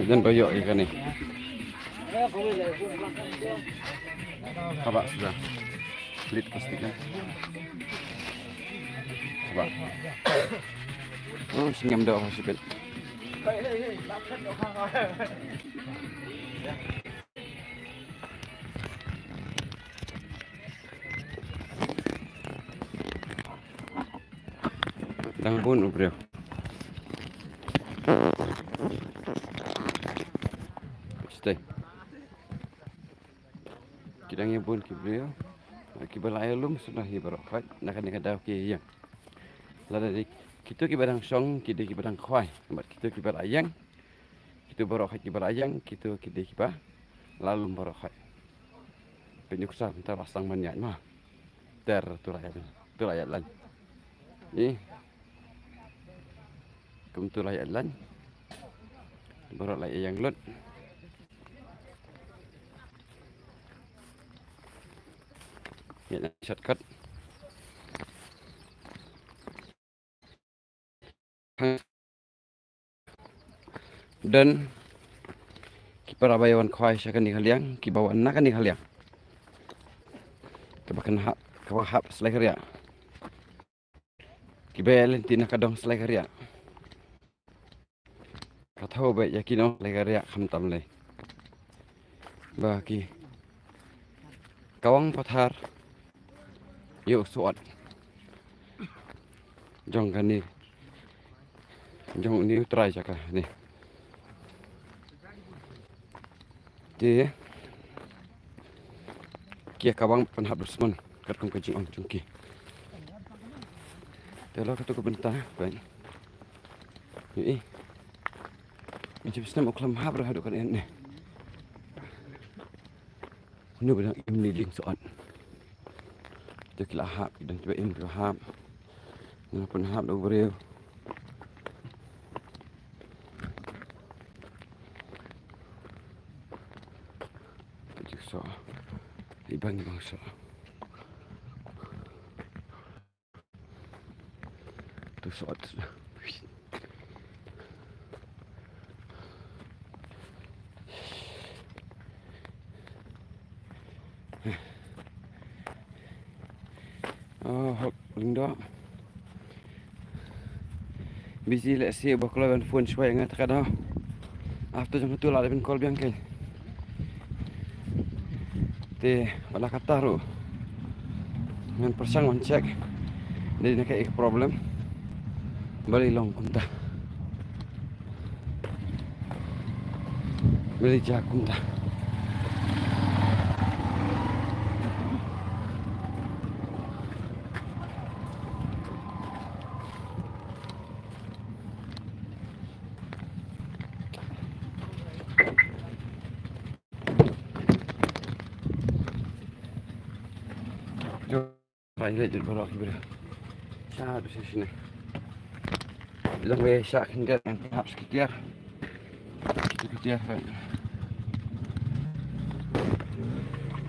Jan ba ïoh ïa kane. Haba suda. Lit plastik kan. Haba. Oh, senyum dah apa sipit. Dang bun u briew. Stay. Ki dang ïa bun ki briew. Kiba la ïalum sngewbha hi baroh khoit. Na kane ka daw ki ïeng. Lada dei kito kiba dang shong, ki dei kiba dang khwai. Bad kito kiba la ïeng. Kito baroh khoit kiba la ïeng, kito ki dei kiba la lum baroh khoit. Pynïuksa mynta ba sdang ban ïaid ma. Ter tu la ïaid, tu la ïaid lan. Ni. Kum tu la ïaid lan. Baroh la ïeng lut. Ïaid lan shortcut. Don ki para ba ïa wan khwai sha kane ka liang, kiba wan na kane ka liang. Kaba kan hap, kaba hap slai ka riah. Kiba ïa lynti na ka dong slai ka riah. Ka thaw ba ïa ki nong slai ka riah khamtam lei. Ba ki kawang pathar ïa u soh jong kane jong une u trai jaka ne. Te ki ïa kawang pynhap dusmon katkum ka jingong jong ki. Te la katu ka bynta ban. Ï. Jip snem u khlem hap rah haduh kan en ne. Une ba dang im ni ding soh. Te ki la hap, ki dang kiba im kiba hap. Nga pynhap da u briew. Ka jingsoh. I bang i bang soh. Tu soh. Oh, hok, Lyngdoh. Busy lehse ba kloi ban phone shwa ïa nga te ka dei. After jong tu la dep ban call biang kein. Te ba la katta ruh ngan pyrshang ban check. Dei na ka problem. Balei long kumta. Balei jia kumta. Rai leh jut baroh ki briew. Sha du sha shine. Long wei sha khyndiat ngan hap sha ki tiar. Ki tiar, right.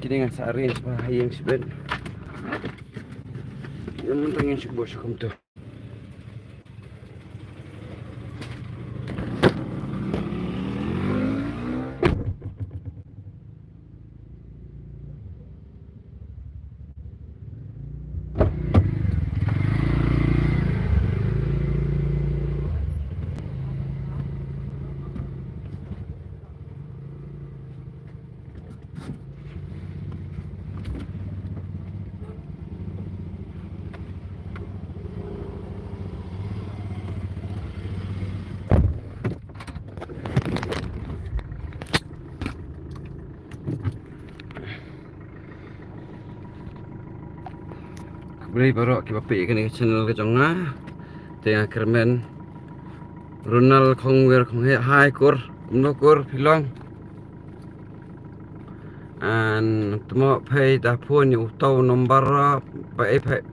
Kine ngan sa arrange ba ha ïing shibit. Ïa mynta ngin shu buh sha kumto. Khublei baroh kiba peit ïa kane ka channel ka jong nga. Te nga kyrmen Ronald Khongwir Khonghei, hi kur, kumno kur phi long? An tmo phei da phone ïa uto u number ba ai phei,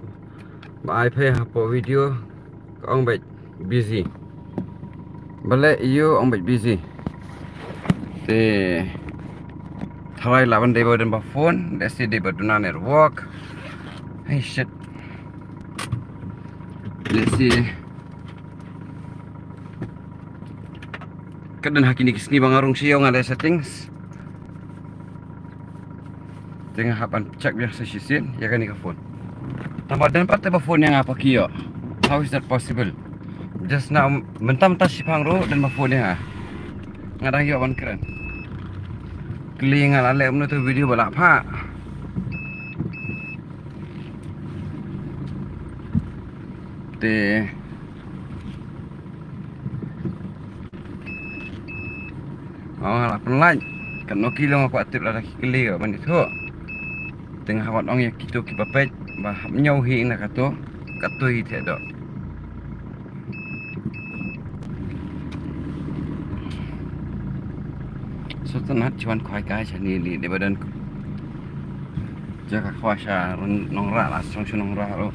ba ai phei hapoh video ka ong bad busy. Balei ïa u ong bad busy? Te tharai lah ban dei ba don ba phone, lehse dei ba duna network. Hey shit. Lehse ka don ha kine ki sngi ba nga rung sha ïew nga leh settings. Te nga hap ban check biang sa shisien ïa kane ka phone. Tang ba don pat te ba phone ïa nga, phi ïoh. How is that possible? Just now mynta mynta shiphang ruh don ba phone ïa nga. Nga dang ïoh ban kren. Kylli nga la leh kumno tu video ba la phah. Te nga la pynlait, katno ki long nga kwah tip lada ki kylli ban ïathuh. Te nga hap ban ong ïa kito kiba peit ba hap ñiew hi na kato, kato hi te doh. Sngewtynnat, shu wan khwai kai shane, dei ba don jaka khwai sha nongrah, la sdang shu nongrah ruh.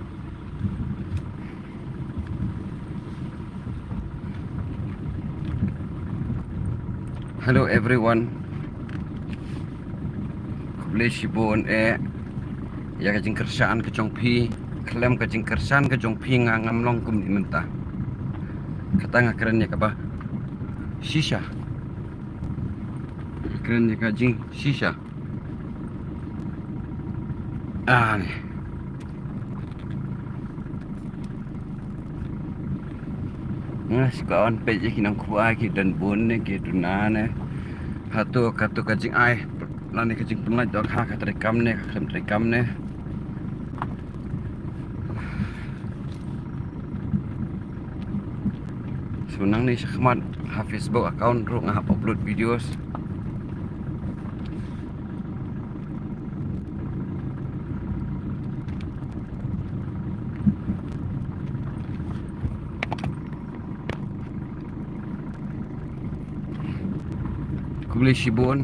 Hello everyone. Khublei shibun eh ïa ka jingkyrshan ka jong phi. Khlem ka jingkyrshan ka jong phi nga ngam long kumne mynta. Kata nga kren ïa kaba shisha. Kren ïa ka jingshisha. Ani. Nga shu kwah ban peit ïa ki nongkhwai, ki don bun ne ki duna ne. Hato kato ka jingai lane ka jingpynlait dohkha ka treikam ne ka khlem treikam ne. So nangne shakhmat ha Facebook account ruh nga hap upload videos. Khublei shibun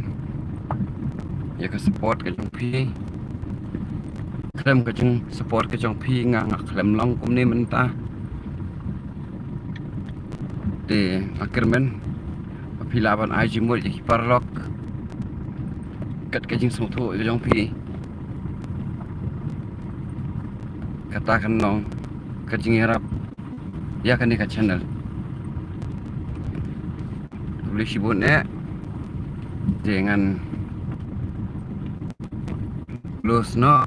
ïa ka support ka jong phi. Khlem ka jingsupport ka jong phi nga nga khlem long kumne mynta. Te nga kyrmen ba phi lah ban ai jingmut ïa ki paralok kat ka jingsngewthuh ka jong phi. Kata kan long ka jingïarap ïa kane ka channel. Khublei shibun eh. Te ngan close noh.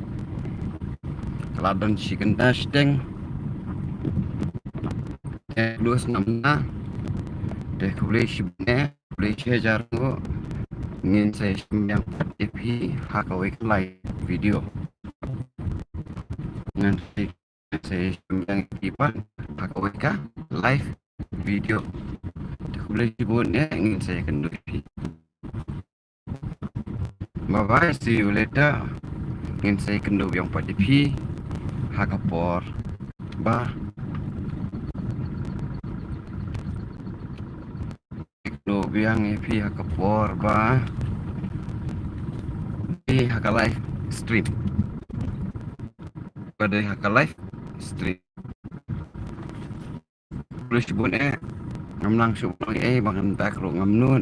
Ka la don shi kynta shiteng. Plus namna. Te khublei shibun eh, khublei shihajar nguh. Ngin sa ïashim biang pat ïa phi ha kawei ka live video. Ngin sa ïashim biang ïa phi pat ha kawei ka live video. Te khublei shibun eh, ngin sa ïakynduh ïa phi. Bye bye, see you later. Ngin sa ïakynduh biang pat ïa phi ha ka por ba. Ïakynduh biang ïa phi ha ka por ba. Phi ha ka live stream. Ba dei ha ka live stream. Khublei shibun eh. Ngam nang shu ong eh, ba ngan back ruh ngam nud.